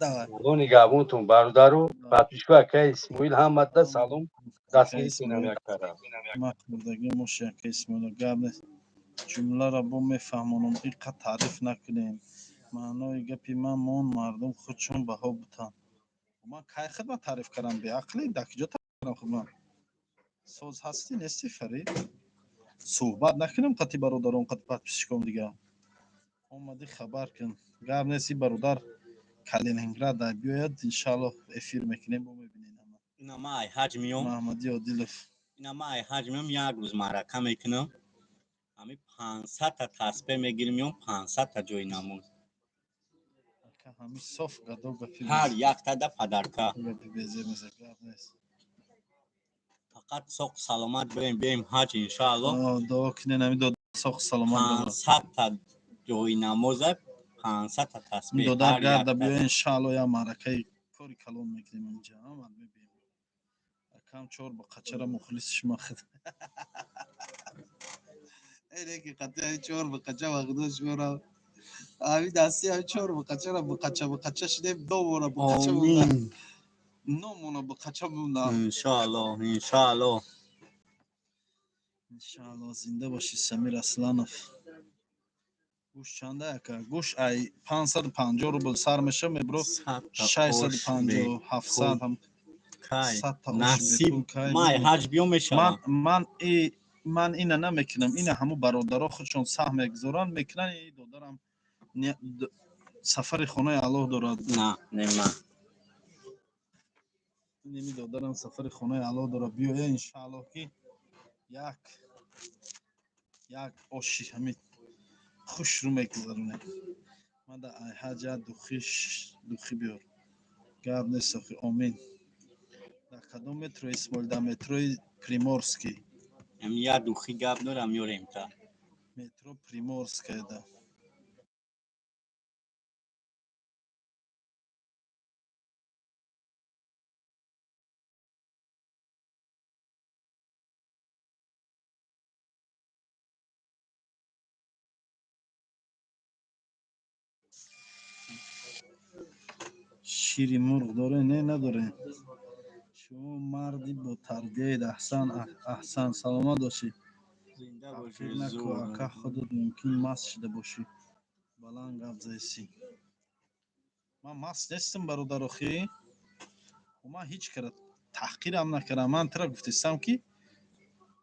Алло нигаҳбонтон, бародару подписчико, акаи Исмоил, ҳамада салом, дастгирӣ кунам як тараф. Ма хӯрдагӣ моши, ака Исмоил, гап нест. Ҷумларо бо мефаҳмонам, иқа таъриф накунем. Маънои гапи ман мон мардум худшон баҳо бутанд. Ман кай хидмат таъриф кардам, беақлӣ? Дар куҷо таъриф кардам хидмат? Соз ҳастӣ, нестӣ, Фарид? Суҳбат накунем қати бародарон, қати подписчиком дига. Омадӣ, хабар кун. Гап нест, и бародар Калининград биёяд, иншааллоҳ, эфир мекунем, бо мебинем ҳама. Ина ма ай ҳаҷ миём. Маҳмади Одилов. Ина ма ай ҳаҷ миём, як рӯз маърака мекунам. Ҳами 500 та таспе мегирим, миём, 500 та ҷои намоз. Ака, ҳами соф гадо гапи. Ҳар яктада подарка. Гапи беземезе, гап нест. Фақат соқ саломат бирем, биёем ҳаҷ, иншааллоҳ. Дуо кунен, ҳами дод соқ саломат. 500 та ҷои намоза, 500 та таспе. Додар гарда биё, иншааллоҳ, як маъракаи кори калон мекунем инҷа, ҳамад мебием. Акам чор бақачара мухлиси шума хид. Эреки қатъи чор бақача вақто шумора ҳами дасти ҳами чор бақачара бақача бақача шудем, добора бақача монда. Номона бақача монда. Иншааллоҳ, иншааллоҳ. Иншааллоҳ, зинда бошӣ, Самир Асланов. Гӯш чанда, ака? Гӯш ай 550 рубл сар меша, мебро 650, 700. Насиб, май ҳаҷ биё, мешавам. Ман ина намекунам, ина ҳаму бародаро худшон саҳм мегузоранд, мекунанд. И додарам сафари хонаи Аллоҳ дорад. На, не ма. Неми додарам сафари хонаи Аллоҳ дорад, биёя, иншааллоҳ, ки як як оши ҳами хушрӯ мегузаронем. Мада ай ҳаҷ як духи биёр. Гап нест, охи, омин. Дар кадом метро, Исмоил? Дар метрои Приморский. Як духи гап дорам, меорем та. Метро Приморская да. Шири мурғ доре? Не, надоре. Шумо марди ботарбияед, аҳсан, аҳсан, саломат бошӣ. Наку, ака, худат мумкин маст шуда бошӣ, баланд гап заисӣ. Ман маст нестам, бародар, охӣ. Ман ҳеҷ кара таҳқирам накардам. Ман тира гуфтистам, ки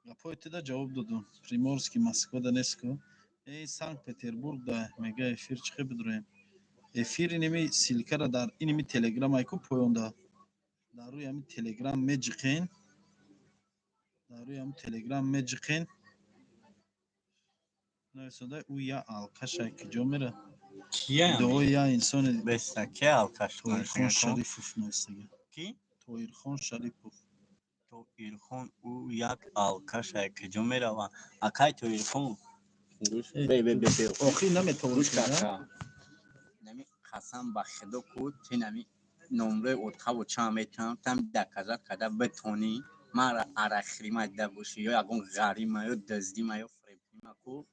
гапҳои туда ҷавоб додум. Приморский Москвада нест ку, э, Санкт Петербург да. Мега эфир чӣ хел бидроем? Эфири ними ссылкара дар иними Телеграм айку поёнда, дар рӯи ҳами Телеграм меҷиқен, дар рӯи ҳами Телеграм меҷиқен. Нависода, ӯ я алкашай, куҷо мера? Дуои я инсони. Беста, ки алкаш? Тоирхон Шарипов навистага. Ки? Тоирхон Шарипов. Тоирхон, ӯ як алкашай, куҷо мерава? Акай Тоирхон, бе, бе, бе. Охи, наметавонӣ. Қасам ба худо ку, тинами номрои отқаву чанд метавонам там доказать карда битонӣ, мара арақхирима дида бошӣ ё ягон ғарима ё дуздима ё фиребкунима ку,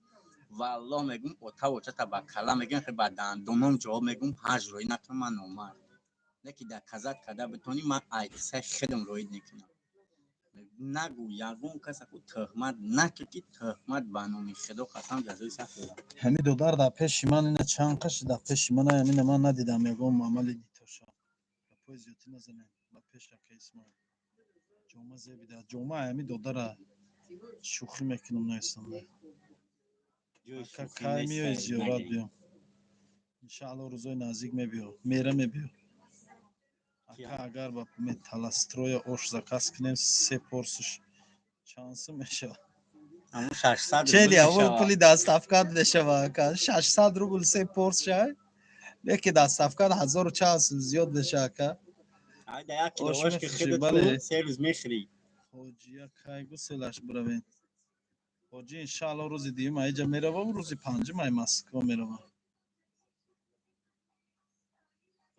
валлоҳ мегӯм, отаву чата ба кала мегӯм, ба дандоном ҷавоб мегӯм, ҳаҷ роӣ накунам ман номард. Леки доказать карда битонӣ, ман айсаи худам роид мекунам. Нагӯ ягон каса ку, тӯҳмат накӣ, ки тӯҳмат ба номи худо қасам ҷазои сахт дорад. Ҳами додар дар пеши ман ина чанд қаши дар пеши ман ҳамина ман надидам ягон амали нитоша. Гапҳои зиёдтӣ назанем ба пеш, ака Исмоил. Ҷома зебида, ҷома ҳами додара шӯхӣ мекунам, нависанда. Ака, кай миёи зиёрат? Биё, иншаалло, рӯзои наздик мебиё, мера мебиё, ака. Агар ба Металлостроя ош заказ кунем, се порсиш чанд сум мешавад? Чени ҳамон пули доставкат мешава, ака. 600 рубл се порсшай, леки доставкат ҳазору чанд сум зиёд меша, ака. Ҳоҷия кай гуселаш биравем? Ҳоҷӣ, иншаалло, рӯзи дуюм аиҷа меравам, рӯзи панҷум ай Москва меравам.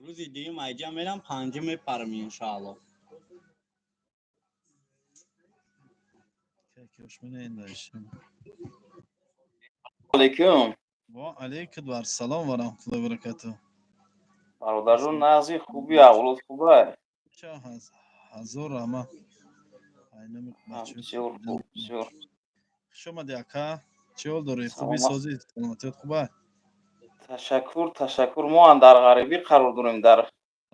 Рӯзи дуюм айҷа мерам, панҷум мепарам, иншаалло. Алейкум. Ва алейкум вассалом ва раҳматуллоҳи ва баракатуҳ. Бародарҷон, нағзи, хуби, аҳволот хубай? Ҳазор раҳмат. Бисёр хуб, бисёр. Хуш омадӣ, ака. Чӣ ҳол дорӣ? Хуби, созӣ, саломатият хуба? Ташаккур, ташаккур. Мо ҳам дар ғарибӣ қарор дорем, дар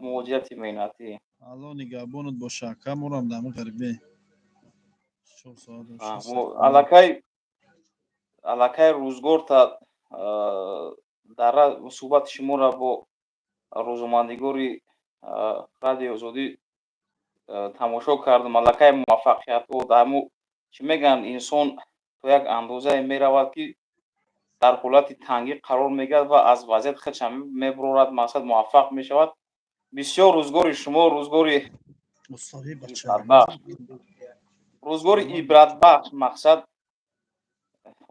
муҳоҷирати меҳнатӣ. Алло нигаҳбонат боша, ака. Морам дар ғарибӣ. Аллакай рӯзгор та дар суҳбати шуморо бо рӯзноманигори Радиои Озодӣ тамошо кардам. Аллакай муваффақиятҳо дар чӣ мегӯянд, инсон то як андозае меравад, ки дар ҳолати тангӣ қарор мегирад ва аз вазъият худшам мебурорад, мақсад, муваффақ мешавад. Бисёр рӯзгори шумо рӯзгори ибратбахш, рӯзгори ибратбахш. Мақсад,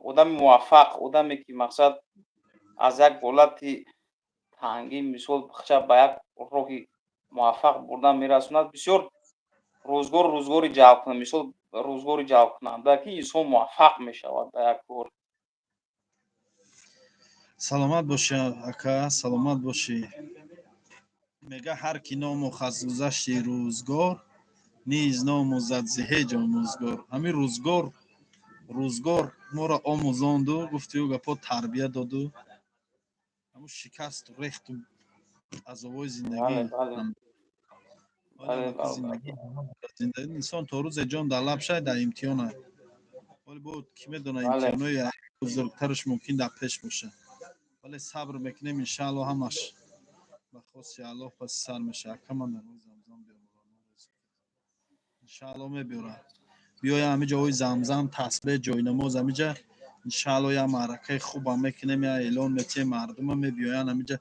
одами муваффақ, одаме ки, мақсад, аз як ҳолати тангӣ, мисол, худша ба як роҳи муваффақ бурдан мерасонад. Бисёр рӯзгор, рӯзгори ҷалбкунанда, мисол, рӯзгори ҷалбкунанда, ки инсон муваффақ мешавад дар як кор. Саломат бошӣ, ака, саломат бошӣ. Мега, ҳар ки номӯхт аз гузашти рӯзгор, низ номӯзад зи ҳеҷ омӯзгор. Ҳамин рӯзгор моро омӯзонду, гуфтию гапо, тарбия доду, ҳамун шикасту рехту азобҳои зиндагӣ. Инсон то рӯзе ҷон дар лаб шай, дар имтиҳона. Вале бо ки медона, имтиҳонои бузургтараш мумкин дар пеш бошад. Вале сабр мекунем, иншаалло, ҳамаш ба хости Аллоҳ паси сар мешавад. Ака, ман дар замзам биёмурам, иншаалло, мебиёрад. Биёя ҳамиҷа, ои замзам, тасбеҳ, ҷойнамоз ҳамиҷа. Иншаалло, як маъракаи хубам мекунем, як эълон метиҳем, мардума мебиёянд ҳамиҷа.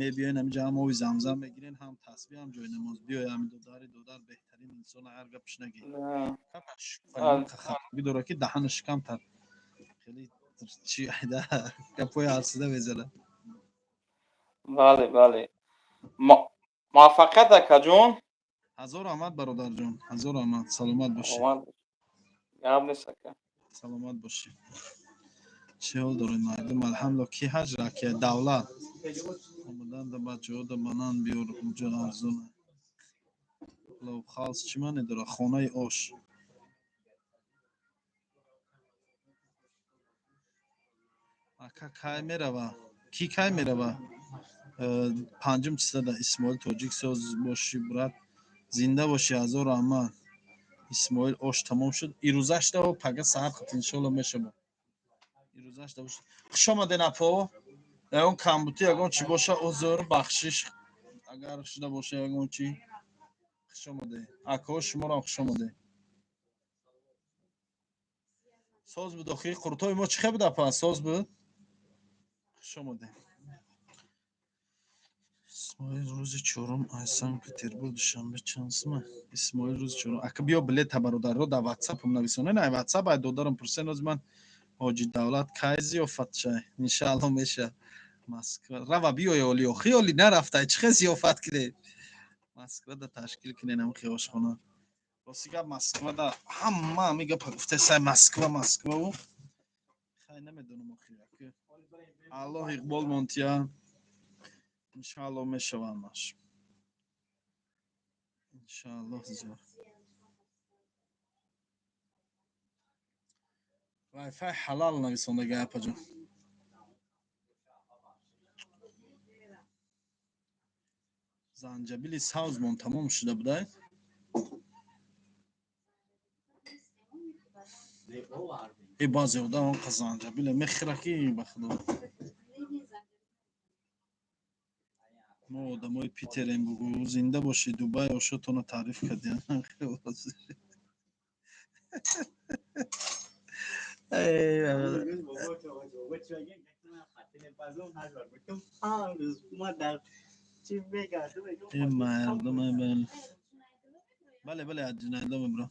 Мебиёен ҳамиҷа, ҳам ои замзам мегирен, ҳам тасбеҳ, ҳам ҷойнамоз. Биёя, ҳами додари додар беҳтарин инсон, ҳар гапш наги дора, ки даҳанаш камтар хеле чи гапҳои ҳарсида мезанад. Бале, муваффақият, акаҷон. Ҳазор раҳмат, бародарҷон, ҳазор раҳмат, саломат бошӣ. Гап нест, ака. Саломат бошӣ. Чӣ ҳол доред, мардум? Алҳамдулилла. Ки ҳаҷ раки давлат омадан да бачаҳо да банан биёр, унҷо арзона. Лобхалс чӣ маъне дорад? Хонаи ош. Ака, кай мерава? Кӣ кай мерава? Панҷум числада. Исмоил Тоҷик, соз бошӣ, брат, зинда бошӣ, ҳазор раҳмат. Исмоил, ош тамом шуд ирӯзашда, пага саҳар хат, иншоалло, мешава ирӯзашда. Хуш омаден, апо. Ягон камбутӣ, ягон чӣ боша, узр, бахшиш, агар шуда боша ягон чӣ. Хуш омаде, акаҳо, шуморам хуш омаде. Соз буд охи қуртои мо? Чӣ хел буд, апа, соз буд? Хуш омаде. Исмоил, рӯзи чорум аз Санкт Петербург Душанбе чанд сума? Исмоил, рӯзи чорум, ака, биё, билета бародарро дар ватсапам нависонен. Ай ватсап ай додарам пурсен. Ози ман Ҳоҷи Давлат кай зиёфат шай? Иншаалло, меша. Москва рава, биёй. Оли охи, оли нарафтай, чӣ хел зиёфат кунем? Москвада ташкил кунен ам ошхона. Рости гап, Москвада ҳама ҳами гапа гуфта сай, Москва, Москваву хай, намедонам охи. Аллоҳ иқбол монтия, иншаалло, мешава ҳамаш, иншааллоҳ, зиёд. Вайфай ҳалал нависондага, апаҷон. Занҷабили савзмон тамом шуда будай. Э, баъзе одам онқа занҷабиле мехӯра, ки ба худо. Мо одамои Питерем, бугӯ. Зинда бошӣ, Дубай ошотонро таъриф кардиям. Мардум, бале, бале, аз Ҷиноятдо мебурам.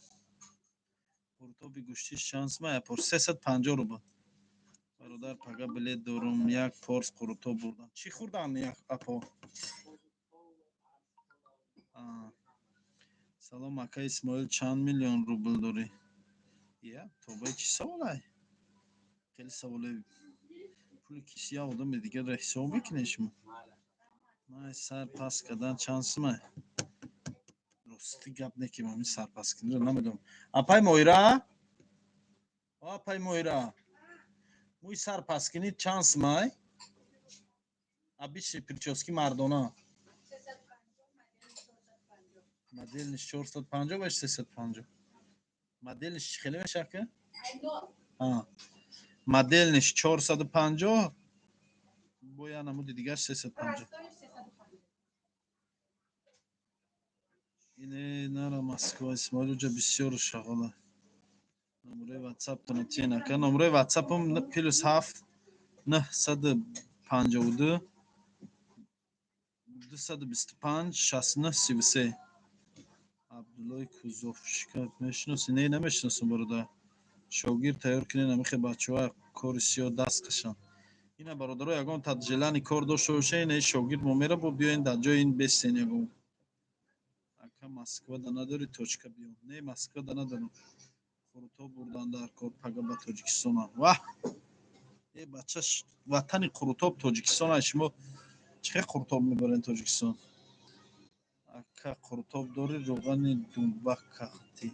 Қуртоби гӯштӣ чанд сум апор? 350 рубл. Бародар, пага билет дорум, як порс қурутоб бурдам. Чӣ хӯрдан, як апо? Салом, ака Исмоил, чанд миллион рубл дорӣ? Я тобаи, чӣ саволай? Хеле саволе. Пули киси як одами дигарро ҳисоб мекунед шумо? Май сар пас кардан чанд сумай? Рости гап не, ки ман сарпаскуниро намедонам. Апай Моира, апай Моира, мӯи сарпаскунӣ чанд сумай? Обычный прически мардона. Модельныйш 450 ва 350. Модельныйш чӣ хеле мешавад ка? Модельныйш 450, бо як намуди дигар 350. Ине нара Москва, Исмоил, уҷа бисёр шағола. Номерои ватсаптона тиен, ака. Номерои ватсапам +7 952 225 69 33. Абдуллои Кузовшика мешиноси? Не, намешиносам, бародар. Шогирд тайёр кунед, амихе бачаҳо кори сиёҳ даст кашанд. Ина, бародаро, ягон таджелани кор дошта боша, ина шогирд мо мера, бо биёен дар ҷои ин бестен ягон. Ака, Москвада надорӣ точка, биём? Не, Москвада надорам. Қурутоб бурдан дар кор пага ба Тоҷикистонам. Ваҳ, э бача, ватани қурутоб Тоҷикистон. Шумо чӣ хел қурутоб мебарен Тоҷикистон? Ака, қурутоб дорӣ, рӯғани думба кахти?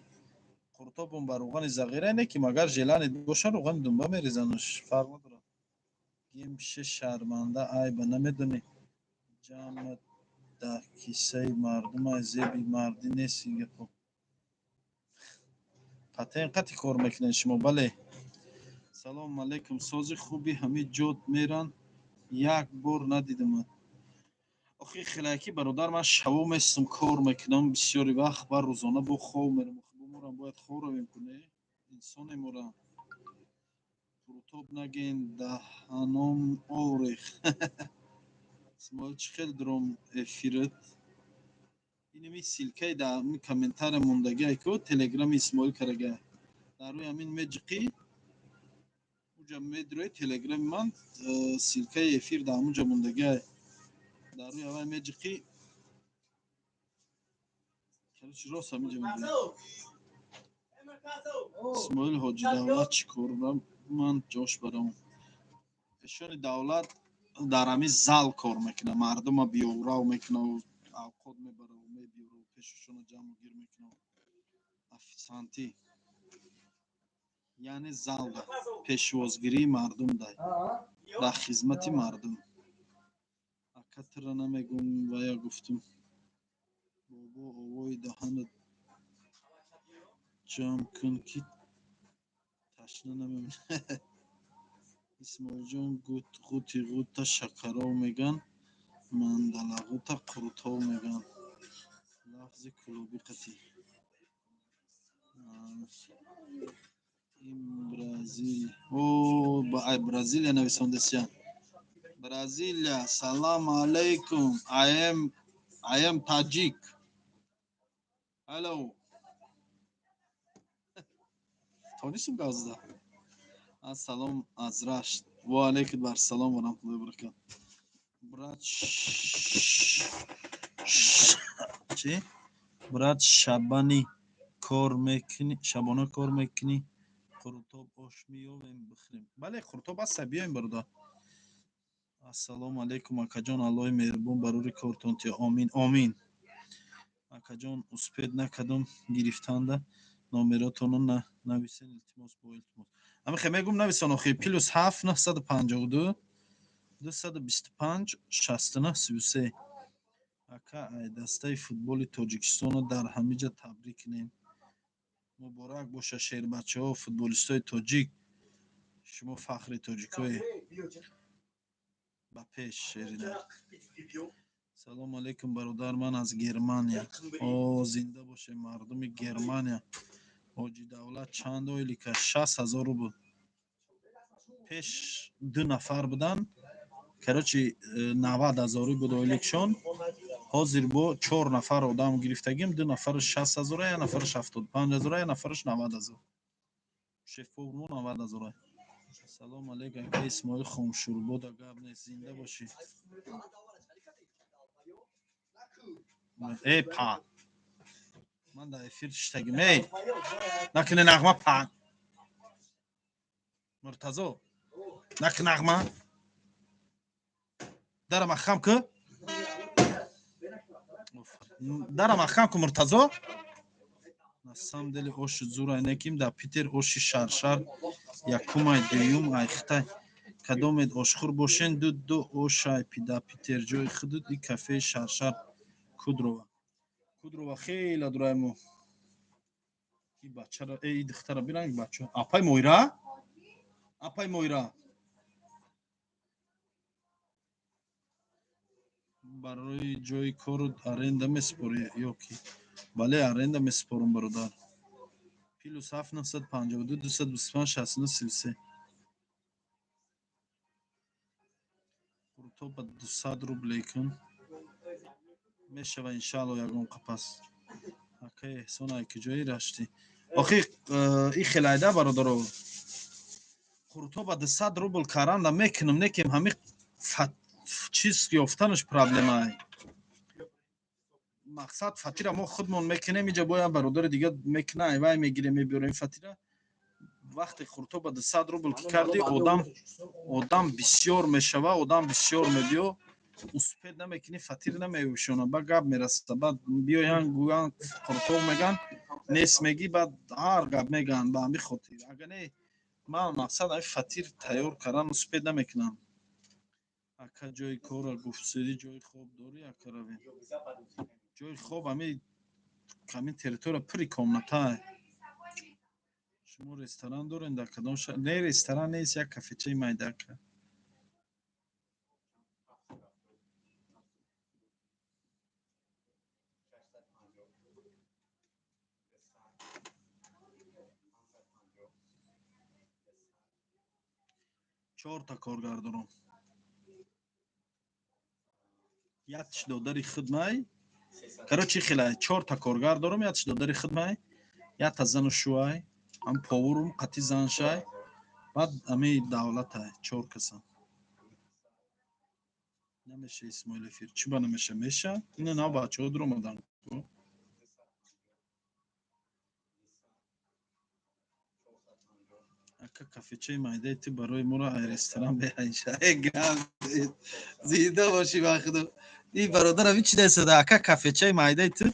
Қурутобум ба рӯғани зағира не, ки магар желани боша, рӯғани думба мерезанаш, фарқ надорад. Гемше, шарманда, айба намедонӣ, ҷамъат дар киссаи мардумай, зеби мардӣ нест ин гапо. Патент қати кор мекунед шумо? Бале. Салому алайкум, сози хуби, ҳами ҷод меран, як бор надидамат. Охи хелаки, бародар, ман шаво местам, кор мекунам бисёри вақт, бар рӯзона бо хов мерам. Охи бо морам бояд хов равем, куне инсоне мора. Қурутоб нагин, даҳаном орех. Исмоил, чӣ хел дуром эфират? Инами ссылкаи дар комментария мондагиай ку, телеграми Исмоил карагай. Дар рӯи ҳамин меҷиқӣ, уҷа медрои телеграми ман, ссылкаи эфир дар ҳамунҷа мондагиай. Дар рӯи аввал меҷиқӣ, короче, рост ҳаминҷа мебинӣ. Исмоил Ҳоҷи Давлат чӣ кор? Ман ҷош барам. Эшони Давлат дар ҳамин зал кор мекунад, мардума биёрав мекунад, авқот мебарав, мебиёрав, пешашона ҷамъу гир мекунад. Официантӣ, яъне залда пешвозгирии мардум, дай дар хизмати мардум. Ака, тира намегум, вая гуфтум. Бобо, овои даҳанат ҷамъ кун, ки ташна намемонӣ. Исмоилҷон, ғути ғута шакаров меган, мандалагута қурутов меган. Лафзи клуби қатӣ. Ин Бразил, о, Бразилия нависондесия. Бразилия, салам алейкум. I am Tajik. Hello. Тонистим газда. Ассалом аз Рашт. Ва алейкум ассалом ва раҳматуллоҳи ва баракатуҳ. Брат, чӣ? Брат, шабани кор мекунӣ? Шабона кор мекунӣ? Қурутоб ош меёвем, бихӯрем. Бале, қурутоб аста, биёем, бародар. Ассалому алайкум, акаҷон, Аллоҳи меҳрубон барори кортон тия. Омин, омин. Акаҷон, успеть накардам гирифтанда номеротонро, нависен, илтимос, бо илтимос. Ҳамихе мегум, нависон охи: +7 952 225 69 33. Ака, ай дастаи футболи Тоҷикистонро дар ҳамиҷа табрик кунем. Муборак боша, шербачаҳо, футболистои тоҷик. Шумо фахри тоҷикое. Ба пеш, Шерина. Салом алейкум, бародар, ман аз Германия. О, зинда боше мардуми Германия. Ҳоҷи Давлат чанд ойлика? 60 000 рубл. Пеш ду нафар будан, короче, 90 000 буд ойликшон. Ҳозир бо чор нафар одам гирифтагим, ду нафараш 60 000, як нафараш 75 000, як нафараш 90 000. Шеф-повар мо 90 000. Салом алейкум, ака Исмоил, хомшурбода гап нест, зинда бошӣ. Э, па, ман дар эфир шиштагим. Эй, накуне нағма, па, Муртазо, наку нағма, дара махкам ку, дара махкам ку, Муртазо. На самом деле оши зурай неким, дар Питер оши Шаршар якумай, дуюм ай Хитай. Кадомед ошхӯр бошен, ду ду ошай дар Питер ҷои худуд и кафеи Шаршар, Кудрова. Кудрова хеле дурай мо. И бачара, э, и духтара биранг, бача. Апай Мойра? Апай Мойра. Барои ҷои кору аренда месупорӣ ё ки? Бале, аренда месупорам, бародар. +7 952 225 69 33. Қурутоб ба 200 рубле кун. Мешава, иншаалло, ягон қапас. Акаи Эҳсон, ай куҷои раштӣ? Охи, и хелайда, бародаро. Қурутоба 200 рубл каранда мекунам, некем ҳами чиз ёфтанаш проблемай. Мақсад, фатира мо худмон мекунем, иҷа бояд бародари дига мекуна, айвай мегирем, мебиёрем фатира. Вақте қурутоба 200 рубл ки кардӣ, одам бисёр мешава, одам бисёр мебиё, успеть намекунӣ, фатир намеёшона, ба гап мераса. Баъд биёян, гӯян қурутоб меган, нест мегӣ, баъд ҳар гап меган. Ба ҳамин хотир, агар не, ман мақсад ҳами фатир тайёр кардан успеть намекунам. Ака, ҷои корро гуфтсири, ҷои хоб дорӣ, ака, равем? Ҷои хоб ҳамин территория пури комнатае. Шумо ресторан дорем дар кадом шаҳр? Не, ресторан нест, як кафечаи майда, ака. Чорта коргар дорам. Якш додари хидмай. Короче, хеле чорта коргар дорам, якш додари хидмай, якта зану шуай, ҳам поварум қати заншай, баъд ами Давлатай, чор каса. Намеша, Исмоил, эфир. Чӣ ба намеша? Меша? Ина нав бачаҳо дуромадан. Ака, кафечаи майдаи ту барои моро ай ресторан беҳайша. Э, гап, зинда бошӣ, ба худо. И бародарам ин чӣ дастада? Ака, кафечаи майдаи ту.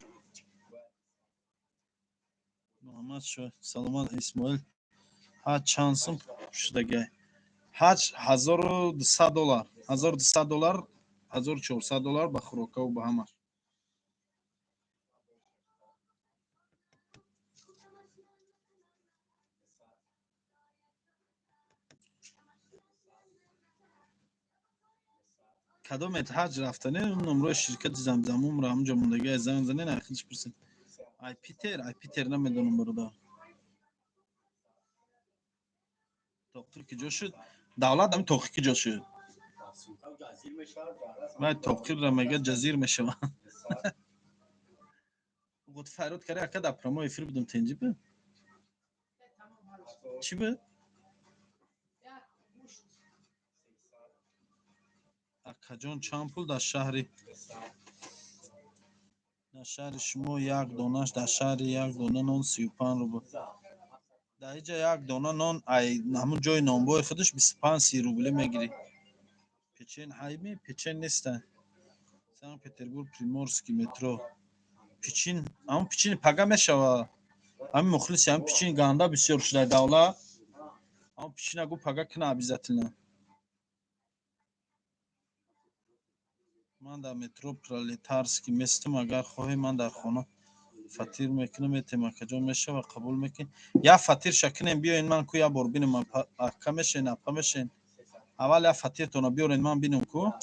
Муҳаммад шо, саломат, Исмоил. Ҳаҷ чанд сум шудагай? Ҳаҷ 1200 доллар. 1200 доллар, 1400 доллар ба хӯрокаву ба ҳамаш. Кадомет ҳаҷ рафтане, номрои ширкати Замзамумро ҳамунҷо мондагиай, занг занен, ай худиш пурсед. Ай Питер, ай Питер намедонам, бародар. Тоқир куҷо шуд? Давлат, ами тоқир куҷо шуд? Вай тоқирра мега ҷазир мешава. Гот файрод кари, ака, дар прямой эфир будам, тенҷи бу? Чӣ бу? Акаҷон, чанд пул дар шаҳри шумо як донаш? Дар шаҳри як дона нон 35 рубл. Дар иҷа як дона нон ай ҳамун ҷои нонбои худаш 25-30 рубле мегирӣ. Печен ҳайми? Печен неста. Санкт Петербург, Приморский метро. Пичин, ҳамун пичини пага мешава. Ҳамин мухлиси ҳамин пичини ганда бисёр шуда, Давлат. Ҳамун пичина гу пага кина обязательно. Ман дар метро Пролетарский местам, агар хоҳӣ, ман дар хона. Фатир мекунем, метем, акаҷон, мешава, қабул мекунем. Я фатирша кунем, биёен, ман ку я бор бинем, ака мешен, апа мешен. Аввал я фатиртона биёрен, ман бинем ку.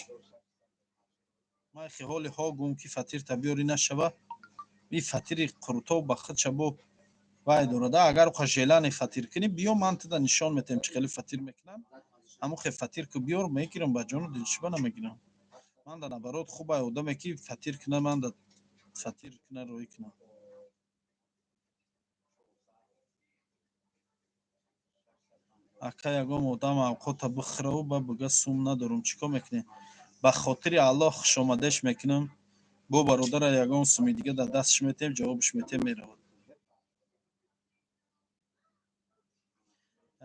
Ман хи ҳоли ҳо гум ки фатирта биёри нашава. И фатири қурутов ба худша бо вай дорада. Агар уқа желани фатир кунӣ, биё, ман туда нишон метем, чӣ хеле фатир мекунам. Ҳамун хе фатир ку биёр, мегирам ба ҷону дил, чиба намегирам. Ман да наоборот хуб ай одаме ки фатир куна, ман да фатир куна, роӣ кунам. Ака, ягон одам авқота бихӯраву ба бига сум надорум, чӣ кор мекунем? Ба хотири Аллоҳ хушомадеш мекунам, бо бародара ягон суми дига дар дастш метем, ҷавобш метем, меравад.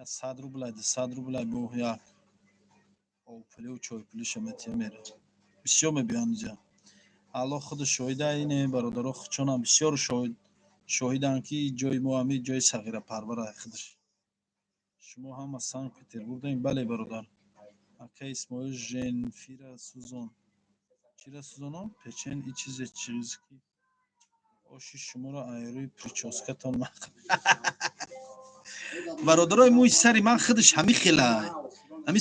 100 рубля, 200 рубля, бо як обпуливу чойпулиша метем, меравад. Бисёр мебиёнд инҷа. Аллоҳ худу шоҳида, ине бародаро худшонам бисёр шоҳиданд, ки ҷои мо ҳами ҷои сағирапарвара худаш. Шумо ҳама Санкт Петербургдаем? Бале, бародар. Ака Исмоил, женфира сӯзон. Чира сӯзонам? Печен и чизе чиз ки оши шуморо айрӯи причёскатон мақ. Бародарои, мӯи сари ман худаш ҳами хелай. Ҳами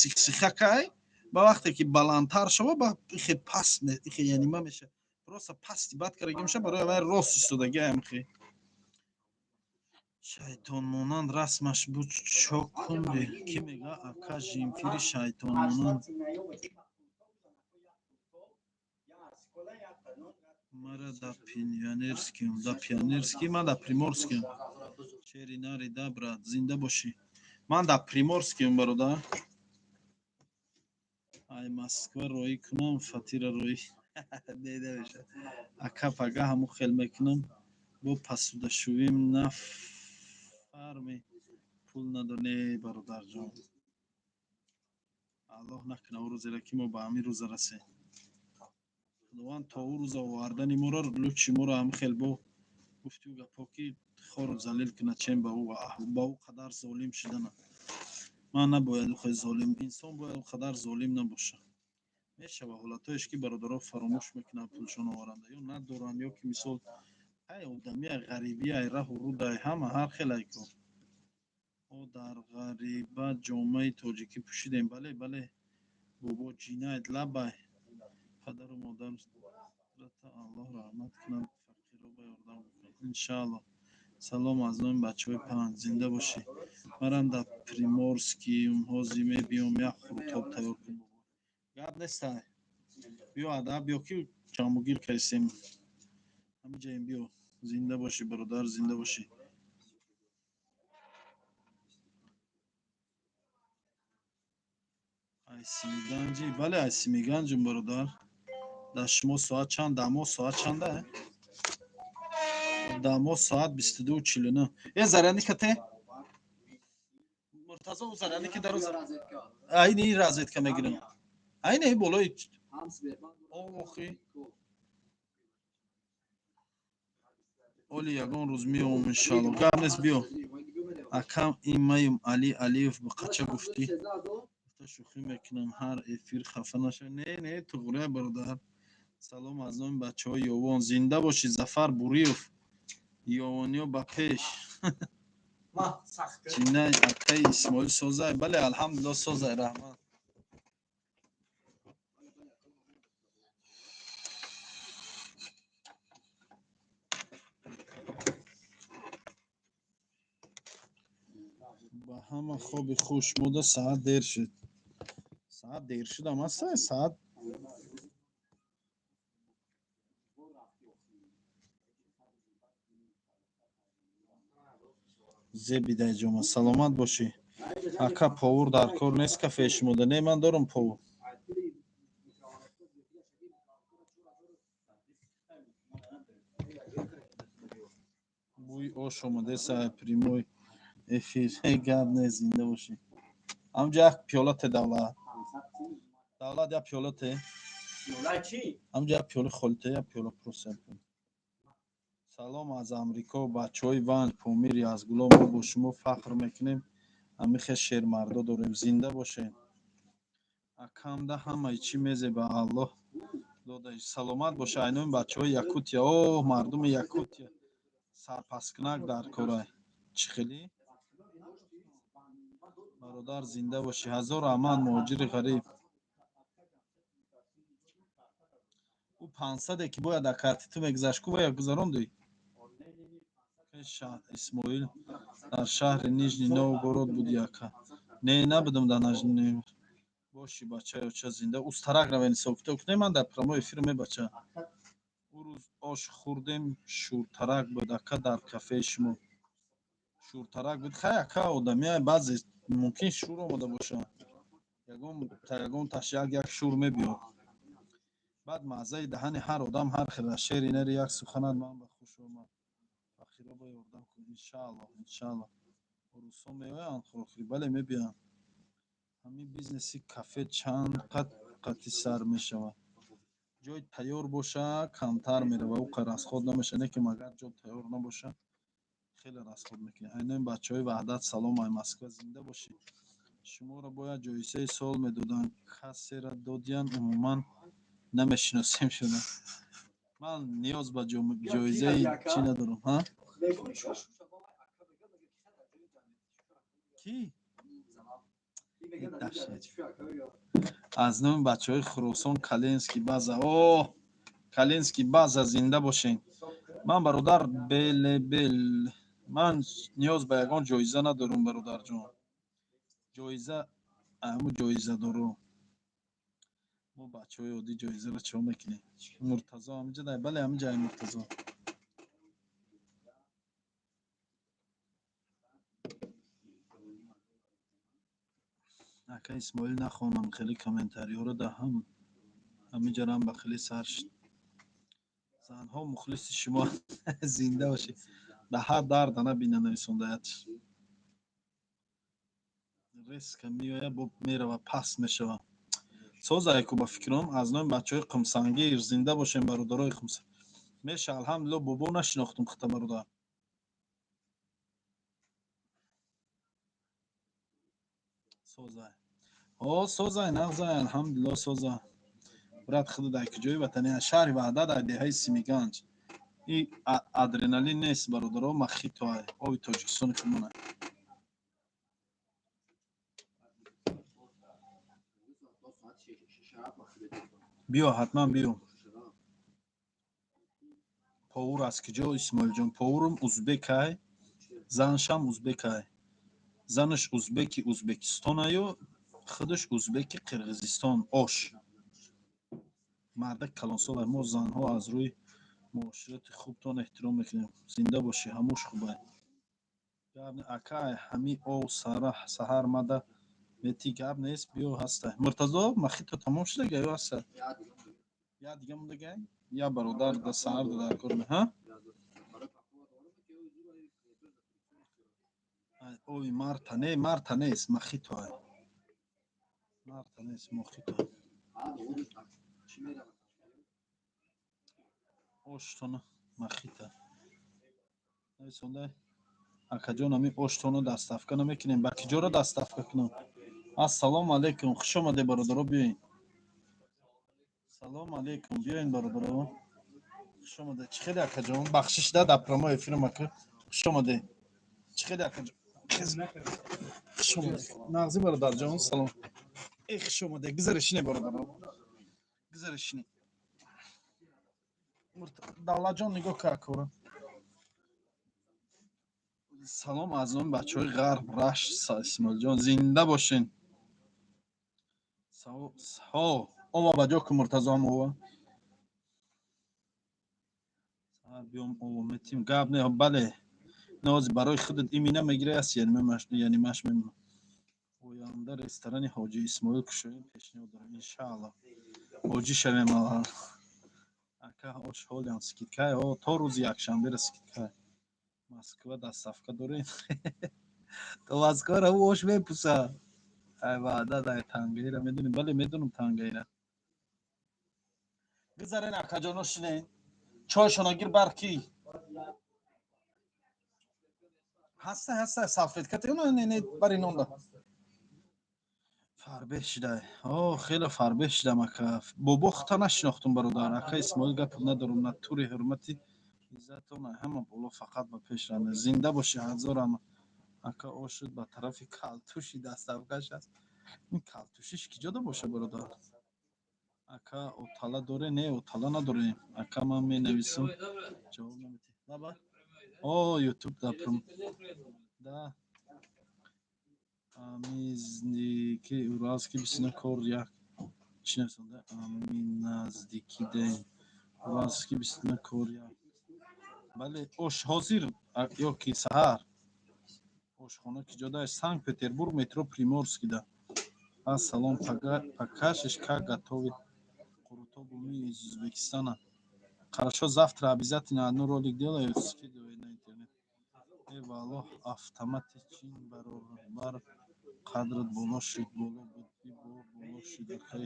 сихсихакай, ба вақте ки баландтар шава, ба ихе паст ихе янима меша. Просто пасти бад кардаги меша, барои вай рост истодаги хе. Шайтонмонанд расмаш буд, чо кунди? Кӣ мега, ака, жимфири шайтонмонанд? Мара да Пионерскием, да Пионерский, ман да Приморскием. Шери нари да, брат, зинда бошӣ. Ман да Приморскием, бародар. Ай Москва роӣ кунам, фатира роӣ. Не, намеша. Ака, пага ҳамун хел мекунам, бо пасудашӯвим нафарми пул надор. Не, бародарҷон. Аллоҳ накуна ӯ рӯзеро, ки мо ба ҳамин рӯза расем. Худованд то ӯ рӯза овардани моро лучи моро ҳамин хел бо гуфтию гапҳо ки хору залил кунад, чем ба ӯ қадар золим шудана. Ман набояд ӯ хел золим, инсон бояд ӯ қадар золим набошад. Мешава ҳолатҳоеш ки бародаро фаромӯш мекунанд пулшон оваранда ё надоранд, ё ки мисол ай одамия, ғарибия, раҳу рудай, ҳама ҳар хелай ку. О, дар ғариба ҷомаи тоҷикӣ пӯшидем. Бале, бале, бобо ҷинайд лабай. Падару модарата Аллоҳ раҳмат кунад, фақиро ба ёрдам кунад. Иншааллоҳ. Салом аз номи бачаҳои панҷ, зинда бошӣ. Марам дар Приморскием, ҳозир мебиём, як қурутоб тайёр кун, бобо. Гап нестай. Биё, адаб, биё ки ҷамъугир кардисем. Ҳамиҷаем, биё. Зинда бошӣ, бародар, зинда бошӣ. Ай Симиганҷӣ? Бале, ай Симиганҷум, бародар. Дар шумо соат чанд? Дар мо соат чанда? Дар мо соат 22:49. Э, зарядника те? Муртазо, ӯ зарядники дароз. Айни розетка мегирам. Айни болои охи. Оли ягон рӯз меом, иншалло. Гап нест, биё. Акам, имаем Али Алиев бақача гуфтӣ. Гуфта шӯхӣ мекунам, ҳар эфир хафа наша. Не, не, туғрия, бародар. Салом аз номи бачаҳои Ёвон. Зинда бошӣ, Зафар Буриев. Ёвониё ба пеш. Ҷинай, акаи Исмоил созай? Бале, алҳамдулилло, созай, раҳмат. Ба ҳама хоби хуш. Мода саат дер шуд. Саат дер шудам аста, саат зебидаҷома, саломат бошӣ. Ака, повар дар кор нест кафеи шумода? Не, ман дорам повар. Бӯи ош омадеса, прямой эфир. Гап нест, зинда бошӣ. Ҳамҷа як пиёла те, Давлат. Давлат, як пиёла те. Ҳамҷа як пиёла холӣ те, як пиёла, просто як пиёла. Салом аз Амрико, бачаҳои Ванҷ, Помир, Язгуло, мо бо шумо фахр мекунем. Ҳамихе шермардо дорем. Зинда бошед. Акамда ҳамаи чӣ мезеба, Аллоҳ Дода саломат боша. Айноми бачаҳои Якутия. О, мардуми Якутия сарпаскунак дар корай. Чӣ хелӣ? Бародар, зинда бошӣ. Ҳазор раҳмат, муҳоҷири ғариб. Ӯ 500-е ки бояд дар карти ту мегузашт, ку бояд гузарондӣ? Исмоил дар шаҳри Нижний Новгород буди, ака? Не, набудам дар Нижний. Боши, бачаи оча, зинда. Устарак равен ҳисоб китоб кунем, ман дар прямой эфир мебача. Ӯ рӯз ош хӯрдем, шӯртарак буд, ака, дар кафеи шумо. Шӯртарак буд. Хай, ака, одамия баъзе мумкин шӯр омада боша. Ягон таш як як шӯр мебиёд. Баъд маззаи даҳани ҳар одам ҳар хел аст. Шери нери як суханат ман ба хуш омад. Фақиро ба ёрдам кун. Иншааллоҳ, иншааллоҳ. Русҳо меоянд хӯрокхӯрӣ? Бале, мебиёянд. Ҳамин бизнеси кафе чанд қат қатъи сар мешавад? Ҷой тайёр боша, камтар мерава, ӯ қадр расход намешавад. Не ки магар ҷо тайёр набоша, хеле расход мекунед. Айнои бачаҳои Ваҳдат, салом ай Москва, зинда бошед. Шуморо бояд ҷоизаи сол медоданд. Касера додиян, умуман намешиносем шуда. Ман ниёз ба ҷоизаи чӣ надорам, ҳа? Кӣ? Аз номи бачаҳои Хуросон, Каленский база. О, Каленский база, зинда бошед. Ман, бародар, белебел, ман ниёз ба ягон ҷоиза надорам, бародарҷон. Ҷоиза ҳамун ҷоизадоро. Мо бачаҳои оддӣ ҷоизаро чиҳо мекунем? Муртазо ҳаминҷа дай? Бале, ҳаминҷа ай Муртазо. Ака Исмоил, нахонам хеле комментариёро да ҳам ҳаминҷарам ба хеле сар шуд. Занҳо мухлиси шумо, зинда бошед. Да ҳар дарда набина нависондаят. Резко меоя, бо мерава, паст мешава. Созайку ба фикрам. Аз номи бачаҳои Қумсангир, зинда бошем, бародарои Қумса. Меша, алҳамдулилло, бобо нашинохтум хита, бародар. Созай. О, созай, нағзай, алҳамдулилло, созай. Брат, худ дар куҷои ватани? Аз шаҳри Ваҳдат, аз деҳаи Симиганҷ. И адреналин нест, бародаро, мохито ай. Оби Тоҷикистони худмон ай. Биё, ҳатман биё. Повур аз куҷо, Исмоилҷон? Повурум узбекай, заншам узбекай. Занаш узбеки Узбекистонаю, худаш узбеки Қирғизистон. Ош. Мардак калонсол. Мо занҳо аз рӯи муоширати хубтон эҳтиром мекунем. Зинда бошӣ, ҳамуш хубай. Гап не, акай, ҳами ов саҳар мада мети, гап нест, биё, ҳастай. Муртазо, мохито тамом шудага ё ҳастай? Я дига мондагай? Я бародар да саҳар да дар кор ме, ҳа? Ови марта не, марта нест, мохито ай. Марта нест, мохито. Оштона мохито. Нависондай? Акаҷон, ҳамин оштона доставка намекунем. Ба киҷоро доставка кунам? Ассалому алайкум, хуш омадед, бародаро, биёед. Салому алайкум, биёед, бародаро. Хуш омадед. Чӣ хеле, акаҷон? Бахшиш да, дар прямой эфирам, ака. Хуш омадед. Чӣ хеле, акаҷон? Хуш омадед. Нағзи, бародарҷон, салом. Э, хуш омадед. Гузаре шине, бародаро. Гузаре шине. Давлатҷон, нигоҳ кар кора. Салом аз номи бачаҳои Ғарб, Рашт, Исмоилҷон, зинда бошен. Ҳо, ова ба ҷо ку, Муртазо, ҳам ова. Саҳар биём, ово метим. Гап не, бале. Нози барои худат имина мегирӣ аст, яъне маш мемонам. Оянда ресторани Ҳоҷи Исмоил кушоем, пешниҳод дорем, иншааллоҳ. Ҳоҷӣ шавем аввал. Ака, ош ҳолиам скидкай? О, то рӯзи якшанбера скидкай. Москва доставка дорем? То Москвара ӯ ош мепуса. Ай ваъда дай тангаира медонем? Бале, медонам тангаира. Гузарен, акаҷоно, шинен. Чойшона гир бар ки. Ҳаста, ҳаста, салфетка те не, не, бари нонда. Фарбеҳ шидай. О, хеле фарбеҳ шидам, ака. Бобо хута нашинохтум, бародар. Ака Исмоил, гап надорум, натури ҳурмати иззатон ҳама боло, фақат ба пеш ранда. Зинда бошӣ, ҳазорам. Ака, ошуд ба тарафи калтуши доставкаш аст. Ин калтушиш ки ҷода боша, бародар? Ака, отала доре? Не, отала надорем. Ака, ман менависам, ҷавоб наметиҳ. Лаба? О, ютуб да прям. Да. Амизники Уралский бисина кор як. Чӣ нависонда? Ами наздики дем. Уралский бисина кор як. Бале, ош ҳозир ё ки саҳар? Ошхона ки ҷода? Санкт Петербург, метро Приморский да. Ассалом, покажешь, как готовить қурутоб мы из Узбекистана. Хорошо, завтра обязательно одну ролик делаю, скидывай на интернет. Э, валлоҳ, автомати чин баробар қадрат боло шуд, боло буд, бо боло шуд, акай.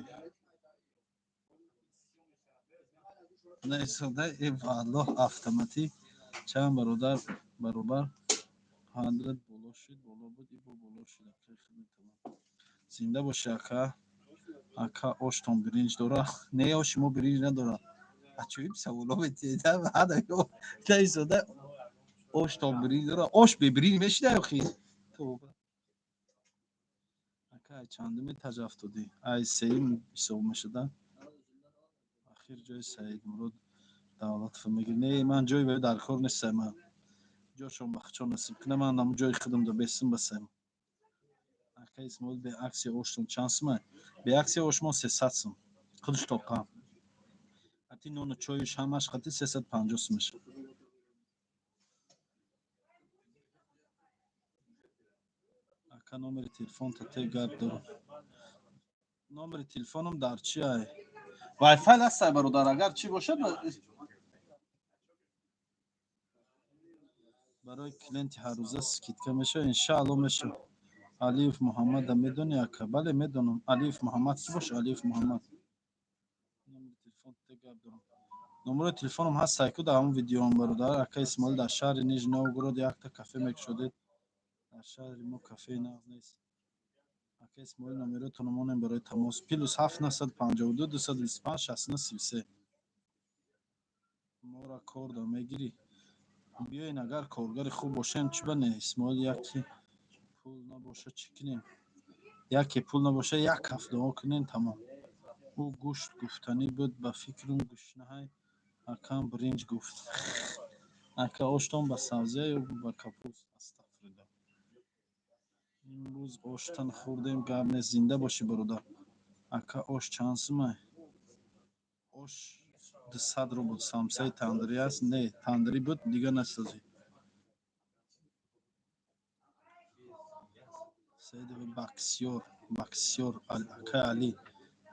Наисода, э, валлоҳ, автоматӣ чанд бародар баробар қадрат боло шуд, боло буд, бо боло шуд, акай хидматалло. Зинда бошӣ, ака. Ака, оштон биринҷ дора? Не, оши мо биринҷ надорад. Ачоиб саволо метиҳед. Наисода, оштон биринҷ дора? Ош бебиринҷ мешида охи? Тоба. Ака, ай чандуми этаж афтодӣ? Ай сеюм ҳисоб мешуда? Ахир ҷои Саидмурод Давлатов мегирӣ? Не, ман ҷои ба дар кор нестам ман. Ҷошон ба худшон насиб кунам, ман ҳамун ҷои худам да бесим басем. Ака Исмоил, бе аксия оштон чанд сумай? Бе аксия ошмон 300 сум. Худаш тоқа. Ати нону чоюш ҳамаш қати 350 сум мешавад. Ака, номери телефонта те, гап дорам. Номери телефоном дар чи ай? Вайфай ҳастай, бародар, агар чӣ бошад, барои клиенти ҳаррӯза скидка мешавад, иншаалло мешавад. Алиев Муҳаммада медонӣ, ака? Бале, медонам. Алиев Муҳаммад кӣ боша? Алиев Муҳаммад. Номери телефон те, гап дорам. Номерои телефоном ҳаст ку дар ҳамон видеоам, бародар. Ака Исмоил, дар шаҳри Нижний Новгород якта кафе мекушодед. Дар шаҳри мо кафеи нағз нест. Ака Исмоил, номеротонро монем барои тамос. +7 952 225 69 33. Мора кор да мегирӣ? Биёен, агар коргари хуб бошем, чӣ ба не? Исмоил, яке пул набоша, чӣ кунем? Яке пул набоша, як ҳафт дуо кунем, тамом. Ӯ гӯшт гуфтанӣ буд, ба фикрам гӯшнаҳай, акам биринҷ гуфт. Ака, оштон ба сабзия ё ба капуст? Астағфируллоҳ. Имрӯз оштан хӯрдем, гап нест, зинда бошӣ, бародар. Ака, ош чанд сумай? Ош 200 рубл. Самсаи тандирӣ аст? Не, тандирӣ буд, дига насозӣ. Саидов Баксёр, Баксёр, ака Али.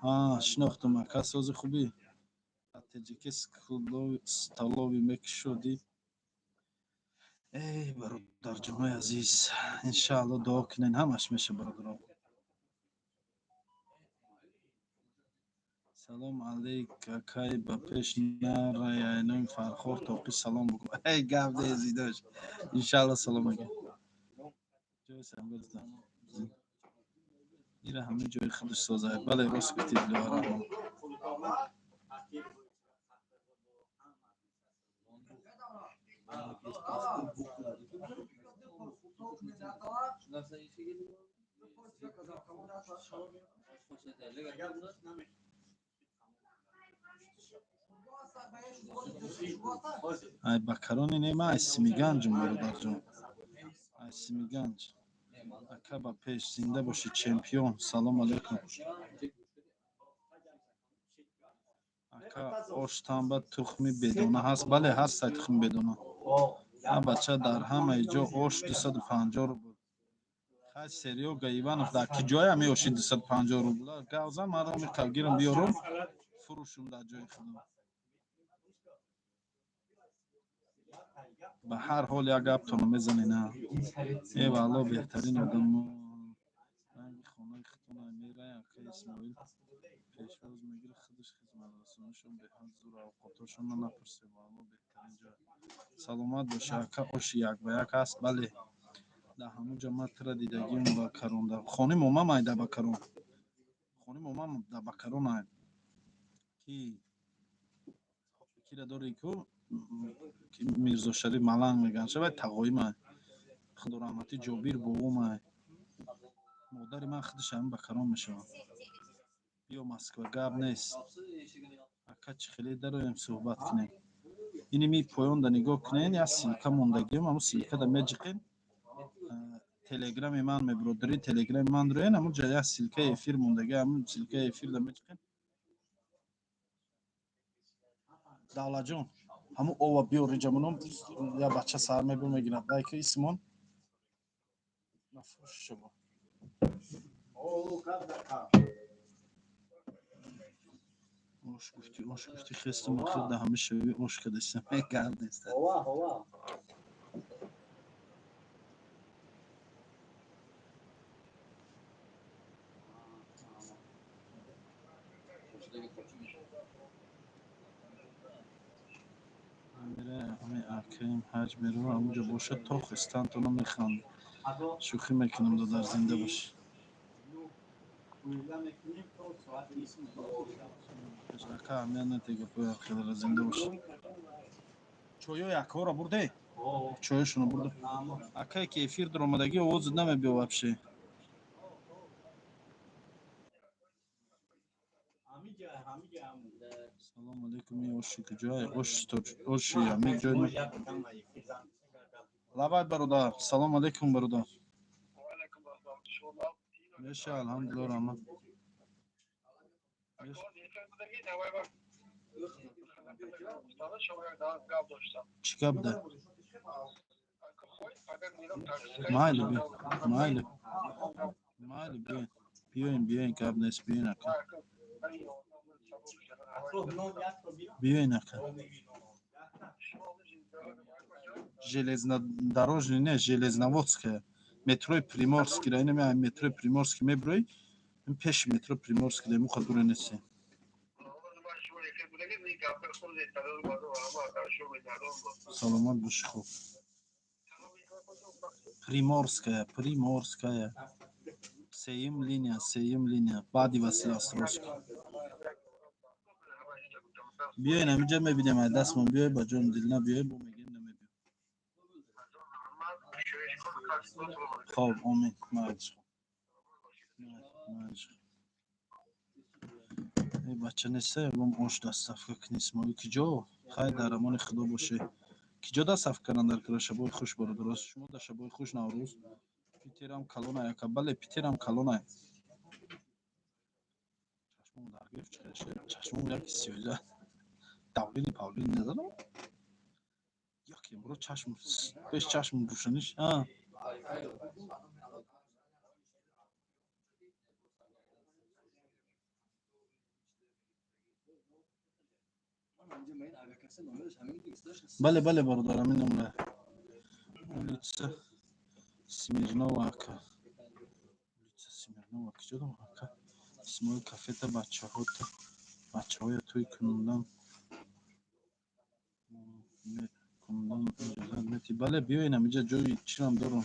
А, шинохтум, ака, сози хубӣ? ТЖК столовый мекушодӣ? Эй, бародарҷонои азиз, иншаалло дуо кунен, ҳамаш меша, бародарон. Салом алейк, акай, ба пеш нарай, айнои Фархор тоқи салом бугӯ. Эй, гап дезидош. Иншаалло салом мегӯям. Ҷои самбирда. Ира ҳама ҷои худаш созад. Бале, рост гуфтӣ, Диловар Раҳмон. Ай ба карони не, ман ай Симиганҷум, бародарҷон. Ай Симиганҷ. Ака, ба пеш, зинда бошӣ, чемпион. Салом алейкум. Ака, оштанба тухми бедона ҳаст? Бале, ҳаст ай тухми бедона. А бача, дар ҳамаи ҷо ош 250 рубл. Хай, Серёга Иванов, дар ки ҷоя меоши 250 рубл? Гавза маро меқавгирам, биёрум, фурӯшум дар ҷои худам. Ба ҳар ҳол як гаптонро мезанед, а? Э, валло, беҳтарин одамо. Ранги хонаи худтона мерай, ака Исмоил пешвоз мегирад, худаш хизматрасонишон беҳад зур, авқотошонро напурсед, валло, беҳтарин ҷой. Саломат бошӣ, ака, оши як ба як ҳаст? Бале. Дар ҳамон ҷо ман тура дидагим ба карон. Дар хонаи момам айда ба карон. Хони момам дар Бакарона. Ки кира дори ку, ки Мирзошариф Маланг меган, шавай тағоима, худо раҳматӣ, Ҷобир бобома. Модари ман худаш ҳамин Бакарон мешавад. Биё Москва, гап нест. Ака, чӣ хеле дароем, суҳбат кунем. Иними поёнда нигоҳ кунен, як ссылка мондагиам, ҳамун ссылка да меҷиқен, телеграми ман мебуродари, телеграми ман роен, ҳамун ҷа як ссылка и эфир мондаги, ҳамун ссылка и эфирда меҷиқен. Давлатҷон, ҳамун ова биёр иҷа, я бача сар мебур мегирад, байка исмон нафурӯшшабо. Ош гуфтӣ, ош гуфтӣ, хестум, ахир да ҳама шави ош кадастам, гап нест. Акаим ҳаҷ мерава, ҳамунҷо бошад, то хистантона механд. Шӯхӣ мекунам, додар, зинда бош. Ака, аҳамият надиҳ гапҳои ҳархелара, зинда бош. Чойои акаҳоро бурде? Чоёшонро бурда. Акае ки эфир даромадагӣ, овозат намебиё вообще. Салому алейкум, и оши куҷое? Оши ҳамин ҷой. Лабай, бародар, салому алейкум, бародар. Меша, алҳамдулилла, раҳмат. Чӣ гап да? Майли, майли, майли, биёен, биёен, биёен, гап нест, биёен, ака, биёен, ака. Железнодорожный не, Железноводская, метрои Приморский ра, инами метрои Приморский мебирои, пеши метро Приморский да, муха дуре нестем. Саломат бошӣ. Хуб, Приморская, Приморская, сеюм линия, сеюм линия, баъди Василиостровский. Биёен, ҳаминҷа мебинем, ай дастмон биёй, ба ҷони дилна биёй, бо мегирем, намебиём. Хоб, омин, майли, майли. Эй, бача неста, ягон ош доставка кунӣ, Исмоил, ки ҷо? Хай, дар амони Худо боше. Ки ҷо доставка кардан дар кора? Шабои хуш, бародарост, шумо да шабои хуш, Наврӯз. Питерам калонай, ака, бале, Питерам калонай. Чашмом дар гирифт, чашмом яки сиёза. Давление павление надорам, яке бро, чашм пеш, чашм рӯшаниш а. Бале, бале, бародар, ҳамин номра. Улица Смирнова, ака, улица Смирнова. Киҷо дорам, ака Исмоил, кафета бачаҳота, бачаҳоя тӯй кунундан иҷозат метӣ? Бале, биёен, ҳаминҷа ҷои чирам дорам.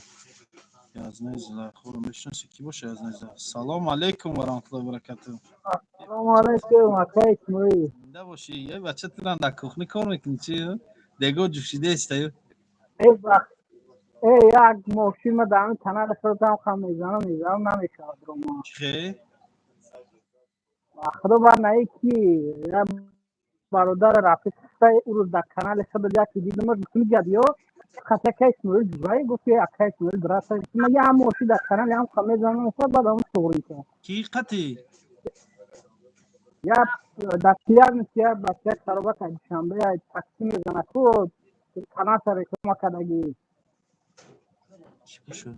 Язнаи Зулайхоро мешиноси? Кӣ боша Язнаи? Салому алейкум ва раҳматуллоҳи ва баракатуҳ. Салому алейкум, ака Исмоил. Зинда бошӣ. Е, бача, тиран дар кухня кор мекунӣ, чи дего ҷӯшидаистаю? Э, бахт, э, як мошин ма дар ҳамин канали худам хам мезанам, мезанам, намешавад рома. Чӣ хел? Худо бар наи ки як бародар рафиқ ӯ рӯз дар канали худат яке дидамаш, гуфтам, ҷабиё хата ака Исмоил ҷурае, гуфт, ака Исмоил брата, ма я мошин дар канали ҳам хам мезанам, баъд ҳам туғри кард. Кӣ қати? Я дар Челябинск я бача хароба кард, Душанбе такси мезана ку, каналша реклама кардагӣ. Чӣ бошад?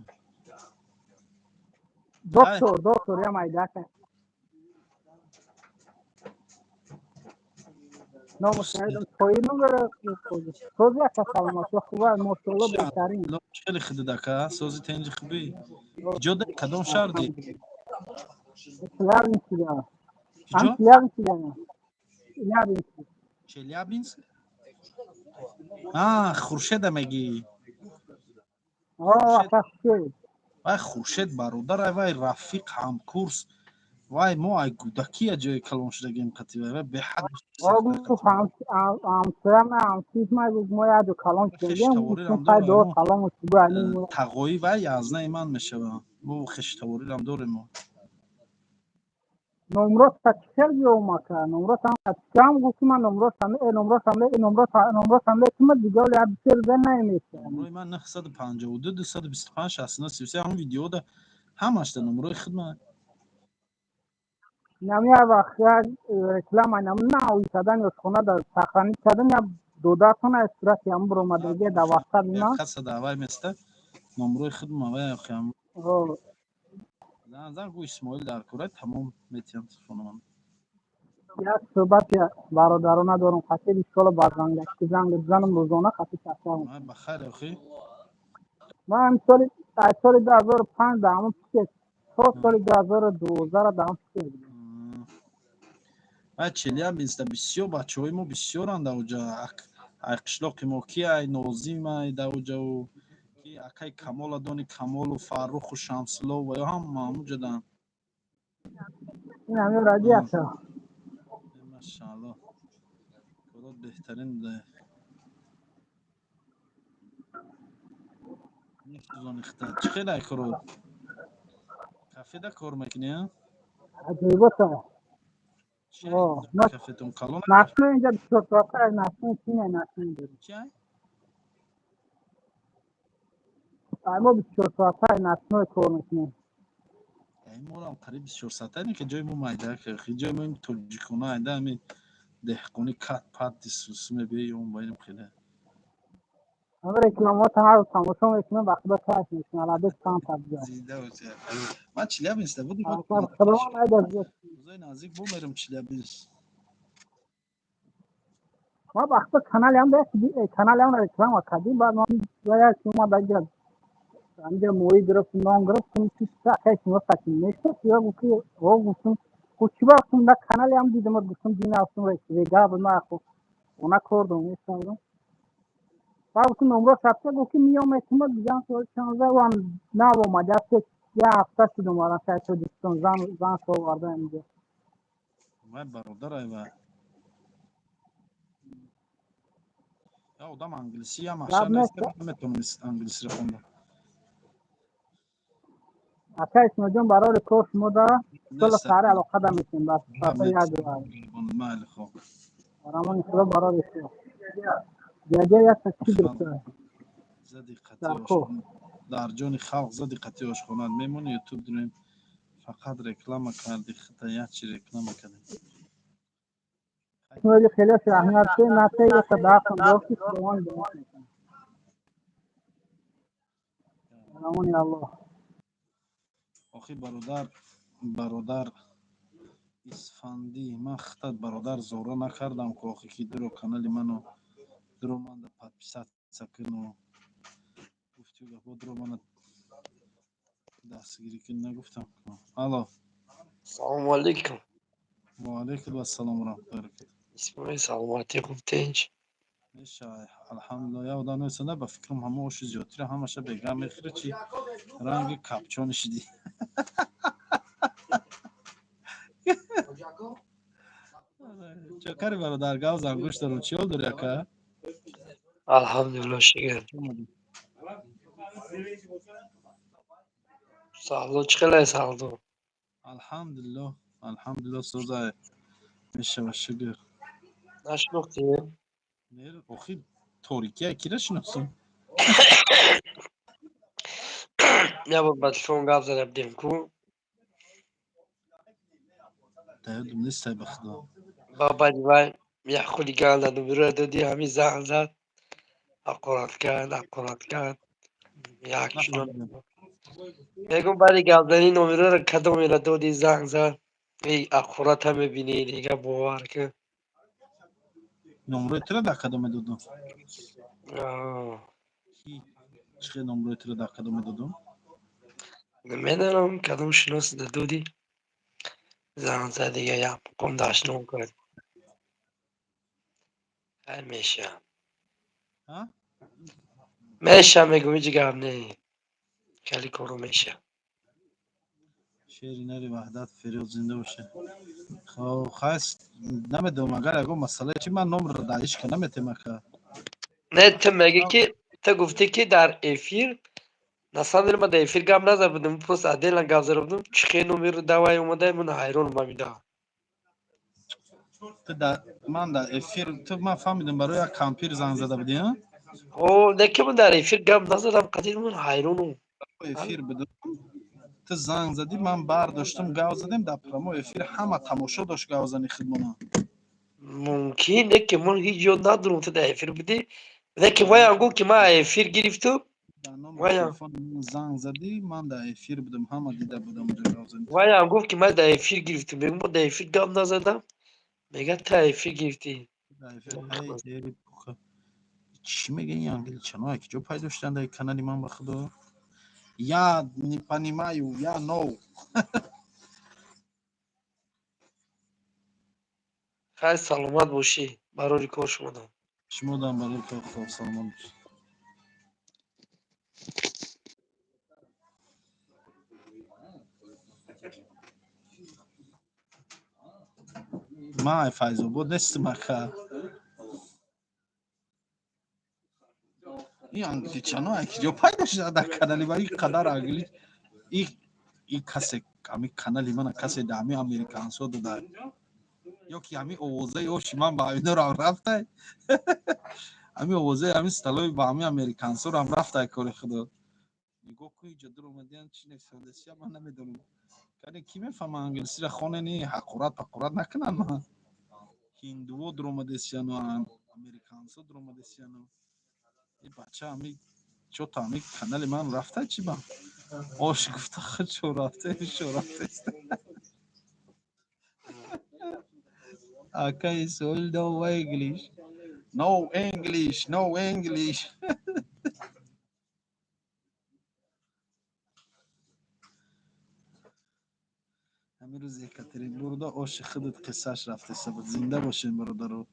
Доктор, доктор, я майдака номаш намедонам, тоир ном дорад. Сози, ака, саломатӣ, хуба, мошоалло, беҳтарин. Хеле худад, ака, сози, тенҷи, хубӣ? Киҷо, кадом шаҳр ди? Челябинскида. Киҷо? Челябинскида, Челябинск. Челябинск, а, Хуршеда мегӣ? О, ака, Хуршед. Вай Хуршед бародар, вай рафиқ, ҳамкурс. Вай, мо ай кӯдакия ҷои калон шудагем қати вай, беҳад. Гуфт, ҳамсоям, ҳамсиф, ма гуфт, мо як ҷо калон шудагем. Гуфтем, хай, дуо, салому. Тағои вай язнаи ман мешава. Мо хештаворирам дорем мо. Номрота чӣ хел биёмака? Номротам кам гуфти, ман номротам, номротам, номротам, номротам лекима дига оли бисёр зан намемеша. Номрои ман 952 225 69 33. Ҳамон видеода ҳамашда номрои хидмат. Нами як вақт як реклама нам нави кардани ошхона дар сохранить кардан, як додатон аз сурати ҳам биромадаги дар ватсап ма. Каса даъвай места, номрои хидма вай хам. Зан зан, гӯ, Исмоил дар кора, тамом, метиҳам телефономан. Як суҳбати бародарона дорам, хати иншолло ба зангашти занг бизанам, рӯзона хати чашам. Ба хайр, охи. Ман соли, аз соли 2005 дар ҳамон пике то соли 2012 дар ҳамон пике будам. Вай Челябинста бисёр бачаҳои мо бисёранд дар уҷа. Ай қишлоқи мо ки, ай Нозим, ай дар уҷау ки, акай Камола дони, Камолу Фарруху Шамсулло ва ё ҳама ҳамуҷадан. Ин ҳамин ради ака. Машаалло, корот беҳтарин буда. Чӣ хел ай корот? Кафеда кор мекунӣ? Аҷоибота. Кафетон калон? Нақшно инҷа бисёрсоата нақшно чине, нақшно инҷа. Чи? Ай мо 24 соата нақшно кор мекунем. Ай морам қариб 24 соата не, ки ҷои мо майда, ҷои мо тоҷикона айда, ами деҳқони кат пат дисус мебиёй, он ба инам хеле. Ҳама рекламаҳото ҳар рӯз тамошо мекунам, ба худо кайф мекунам, аладес чанд таб. Зинда бошӣ. Ман Челябинста будем. Худованд айда. Рӯзои наздик бо мерем Челябинск. Ма ба худо каналиам, каналиам реклама кардим, баъд ман як омада инҷа моҳӣ гирифтум, нон гирифтум, акай шумо сакин мешнос ё? Гуфт ки о. Гуфтум, чӣ ба? Гуфтум, на каналиам дидам, гуфтум, династум рега ма она кор дорам, мешнавам. Баъд гуфтум, номро сабта, гуфт ки миём метума дигам соли 16 вам нав омад, як ҳафта шуд омадам шаҳри Тоҷикистон, зан овардам инҷа. Вай бародар, ай вай я одам англисӣ ям Гап нест. наметавонам англисиро хонда. Ака Исмоилҷон, барори кор шумо да сола сари алоқа да мекунем, ба як. Майли, хоб. Рамони худо, барори кор ҷаҷа як чӣ гирифта. Зади қати ошхона дар ҷони халқ, зади қати ошхона мемони, ютуб дурем, фақат реклама карди хита, як чи реклама кардем. Исмоили, хеле раҳмат, насе яка дафтам дошти, худованд дуо мекунам. Рамони Аллоҳ. Охи бародар, бародар Исфандӣ, ман хитат бародар зора накардам ку, охи, ки дуро канали ману дуро манда подписаться куну, гуфтию гапо, дуро мана дастгирӣ кун нагуфтам. Алло. Салому алейкум. Ва алейкум ассалом ва раҳматуллоҳи ва баракатуҳ. Исмоил, саломатӣ, хуб, тинч? Меша, алҳамдулилла. Я одам несанда, ба фикрам, ҳама оши зиёдтира ҳамаша бега мехӯри, чи ранги капчони шидӣ. Чокари бародар, гав зан, гӯш дорам, чӣ ҳол дорӣ, ака? Алҳамдулилла, шукр. Саҳло, чӣ хелай саҳло? Алҳамдулилло, алҳамдулилло, созай, мешава, шукр. Нашинохтӣ? Не, охи, торикия кира шиносам? Як бор ба телефон гап зада будем ку. Да ёдум нестай, ба худо. Ба баъди вай як хулиган номеро додӣ, ҳамин занг зад, ҳақорат кард, ҳақорат кард. Як чунон мегум, баъди гапзанӣ номероро кадомеро додӣ, занг зад, эй ҳақората мебинӣ, дига бовар кун. Номрои тура дар кадоме додум? Чӣ хел номрои тура дар кадоме додум? Намедонам, кадом шинос додӣ, занг зад, дига як мақом дашном кард. Ай меша. Меша, мегум, ҳеҷ гап не. Хеле коро меша. Шери нари Ваҳдат, ферёд, зинда боше. Хоб, хайс, намедонам, агар ягон масъалае чи, ман номро дар ҳеч ка наметем, ака. Не, ту мегӣ, ки ту гуфтӣ, ки дар эфир. На самом деле ман дар эфир гап назада будам, просто отдельно гап зада будам. Чӣ хел номер давай омадай, ман ҳайронам ҳамида. Ту да ман дар эфир, ту, ман фаҳмидам, барои як кампир занг зада будӣ, а? О, не, ки ман дар эфир гап назадам, қадир, ман ҳайронам. Эфир будам, ту занг задӣ, ман бардоштам, гап задем дар прямой эфир, ҳама тамошо дошт гавзани худмона. Мумкин, не, ки ман ҳеҷ ёд надорам, ту дар эфир будӣ. Не, ки ваям гуфт, ки ман эфир гирифту. Дар номери Ваям. телефони ман занг задӣ, ман дар эфир будам, ҳама дида будам уҷо гавзани. Ваям гуфт, ки ман дар эфир гирифтум. Мегӯм, ман дар эфир гап назадам. Мегӯяд, ту эфир гирифтӣ. Дар эфир, эй, эй, пуха. Чӣ мегӯян ин англичаное, ки ҷо пайдо шуданд дар канали ман, ба худо? Я не понимаю, я no. Хай, саломат бошӣ, барори кор шумодам. Шумо дам барори кор, хоб, саломат бошед. Ман ай Файзобод нестам, ака. Ин англичано ай ки ҷо пайдо шуда дар канали ман, ин қадар англи и касе ами канали мана касе да ами американсо дода ё ки ами овозаи оши ман ба ҳаминорам рафтай, ами овозаи ами столои ба ами американсорам рафтай, кори худо. Нигоҳ кун, иҷо дур омадиян, чӣ нависандасия, ман намедонам. Кане, кӣ мефаҳма англисиро? Хонени, ҳақорат пақорат накунанд. Ман ҳиндуво дур омадесияну американсо дур омадесияну и бача ами чото ами канали ман рафтай, чӣ ба ош гуфта худ шо рафте, шо рафтест. Ака Исоил, no English, no English, no English. Ҳамин рӯз Екатеринбургда оши худат қиссааш рафтеса буд. Зинда бошем, бародаро.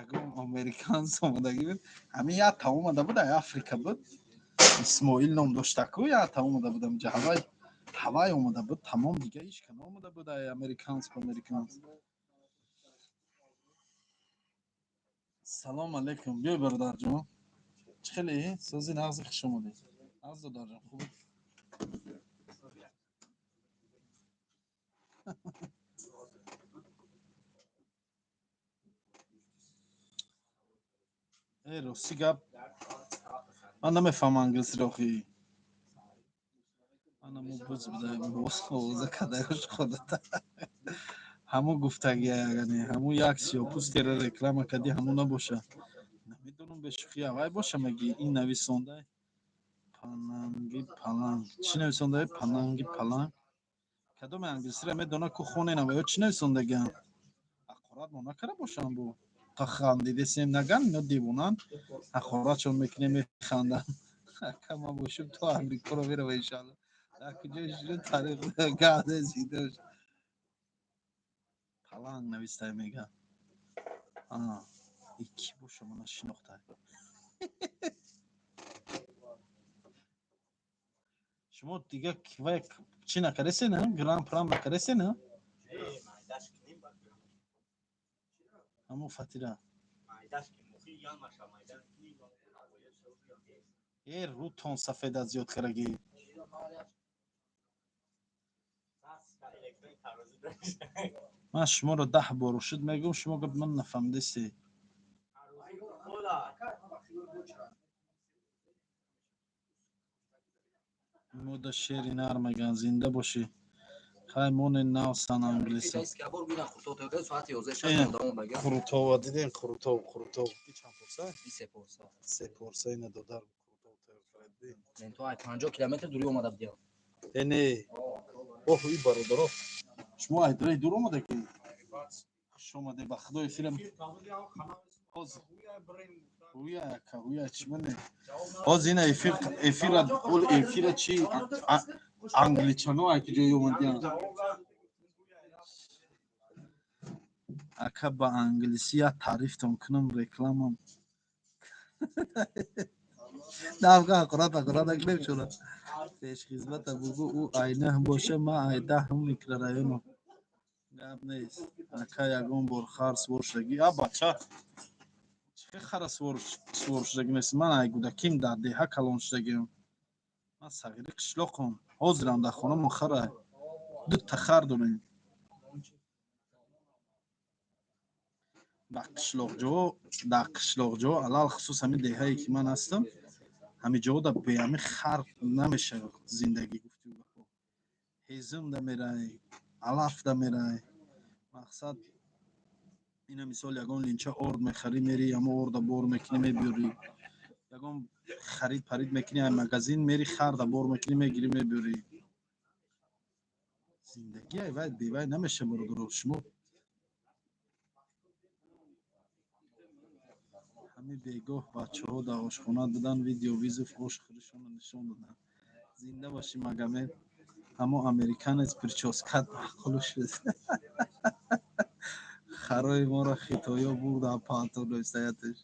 Ягон американс омадагӣ буд, ҳамин якта омада буд, ай Африка буд, Исмоил ном доштаку, якта омада буд амҷа, ҳавай ҳавай омада буд, тамом, дига ҳеч ка наомада буд ай американс ба американс. Салом алейкум, биёй, бародарҷон, чӣ хеле сози, нағзи, хуш омадед. Нағз, додарҷон, хуб. Э, рости гап, ман намефаҳмам англисиро, охи. Ана мо буз будаем, овоза кадаёш худата. Ҳамун гуфтагия, яъне ҳамун як сиёҳпӯстеро реклама кардӣ, ҳамун набоша. Намедонам, бешӯхӣ, авай боша меги, ин нависонда пананги паланг. Чӣ нависонда пананги паланг? Кадоме англисиро медона, ку хоненам, ё чӣ нависондагиам? Ҳақорат мо накарда бошам бо. Хандидесем, наган, ино девонанд. Ҳақоратшон мекунем, механданд. Ака, ман бошум, то Амрикоро мерава, иншалло. Дар куҷо шуд тариқ гаде зида. Паланг навистай мега. А, и ки боша, мана шинохтай. Шумо дига вай чӣ накардесен, гран прам накардесен? Ҳамун фатира. Э, рӯтон сафеда зиёд карагӣ. Ман шуморо 10 бор шуд мегӯм, шумо гап ман нафаҳмидасте. Мода шери нар меган, зинда бошӣ. Хай, моне навсан англиси. Қурутова дидем, қурутов, қурутов. И чанд порса? Се порса ина додар қурутов тайёр кард. 50 километр дурӣ омада будем. Э, не. Оҳ, и бародаро. Шумо айдраи дур омада ки? Хуш омаде, ба худои филм. Ҳоз гӯя ака, гӯя, чӣ мане? Ҳоз ина эфир, эфира, ол эфира чи англичано ай ки ҷои омадиян. Ака, ба англисӣ як таърифтон кунам, рекламам. Давга ҳақорат ҳақорат накунем чура. Пешхизмата бугӯ, ӯ ай наҳ боша, ман ай даҳум микрорайоном. Гап нест. Ака, ягон бор хар сувор шудагӣ? А бача, чӣ хара сувор шудагӣ нест? Ман ай гудаким дар деҳа калон шудагиам. Ман сағири қишлоқам. Ҳозирам дар хонамон хара, дута хар дорем. Дар қишлоқҷо, дар қишлоқҷо, алалхусус ҳамин деҳае ки ман ҳастам, ҳамин ҷода бе ҳамин хар намешавад зиндагӣ. Гуфти гапо, ҳезум да мерай, алаф да мерай. Мақсад ина, мисол, ягон линча орд мехарӣ, мери ҳамо орда бор мекунӣ, мебиёрӣ. Ягон харид парид мекунӣ ай магазин, мери харда бор мекунӣ, мегирӣ, мебиёрӣ. Зиндагӣ ай вай бевай намеша, бародаро. Шумо ҳамин бегоҳ бачаҳо дар ошхона буданд, видео вызов ош хӯришонро нишон доданд. Зинда бошӣ, Магомед. Ҳамо американец причёскат маъқул шуд. Харои моро хитоё бурданд, пантон стоятш.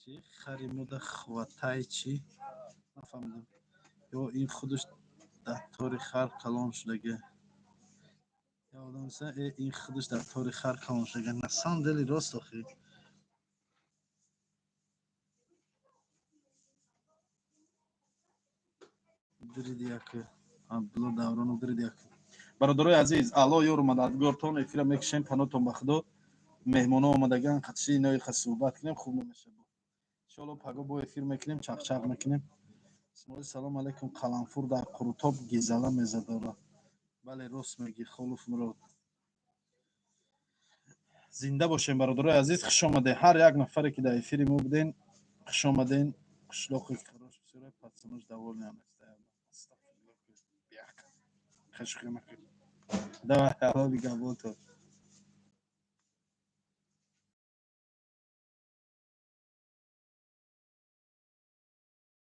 Чӣ хари мода хватай, чӣ, нафаҳмидам. Ё ин худаш дар тори хар калон шудага? Э, ин худаш дар тори хар калон шудага. На самом деле рост охи. Диридияк Абдулло Давронов, диридияк. Бародарои азиз, Алло ёру мададгортон. Эфира мекушем, панотон ба Худо. Меҳмоно омадаган, қатши инои ха суҳбат кунем, хуб намешавад. Иншоалло паго бо эфир мекунем, чақчақ мекунем. Исмоил, салом алейкум. Қаламфур дар қурутоб гизала мезадора. Бале, рост мегӣ, Холуф Мурод. Зинда бошем, бародарои азиз. Хуш омадед, ҳар як нафаре ки дар эфири мо буден, хуш омаден. Қишлоқи хорош бисёре, пацанош довольный. Давай, алло, дигабото.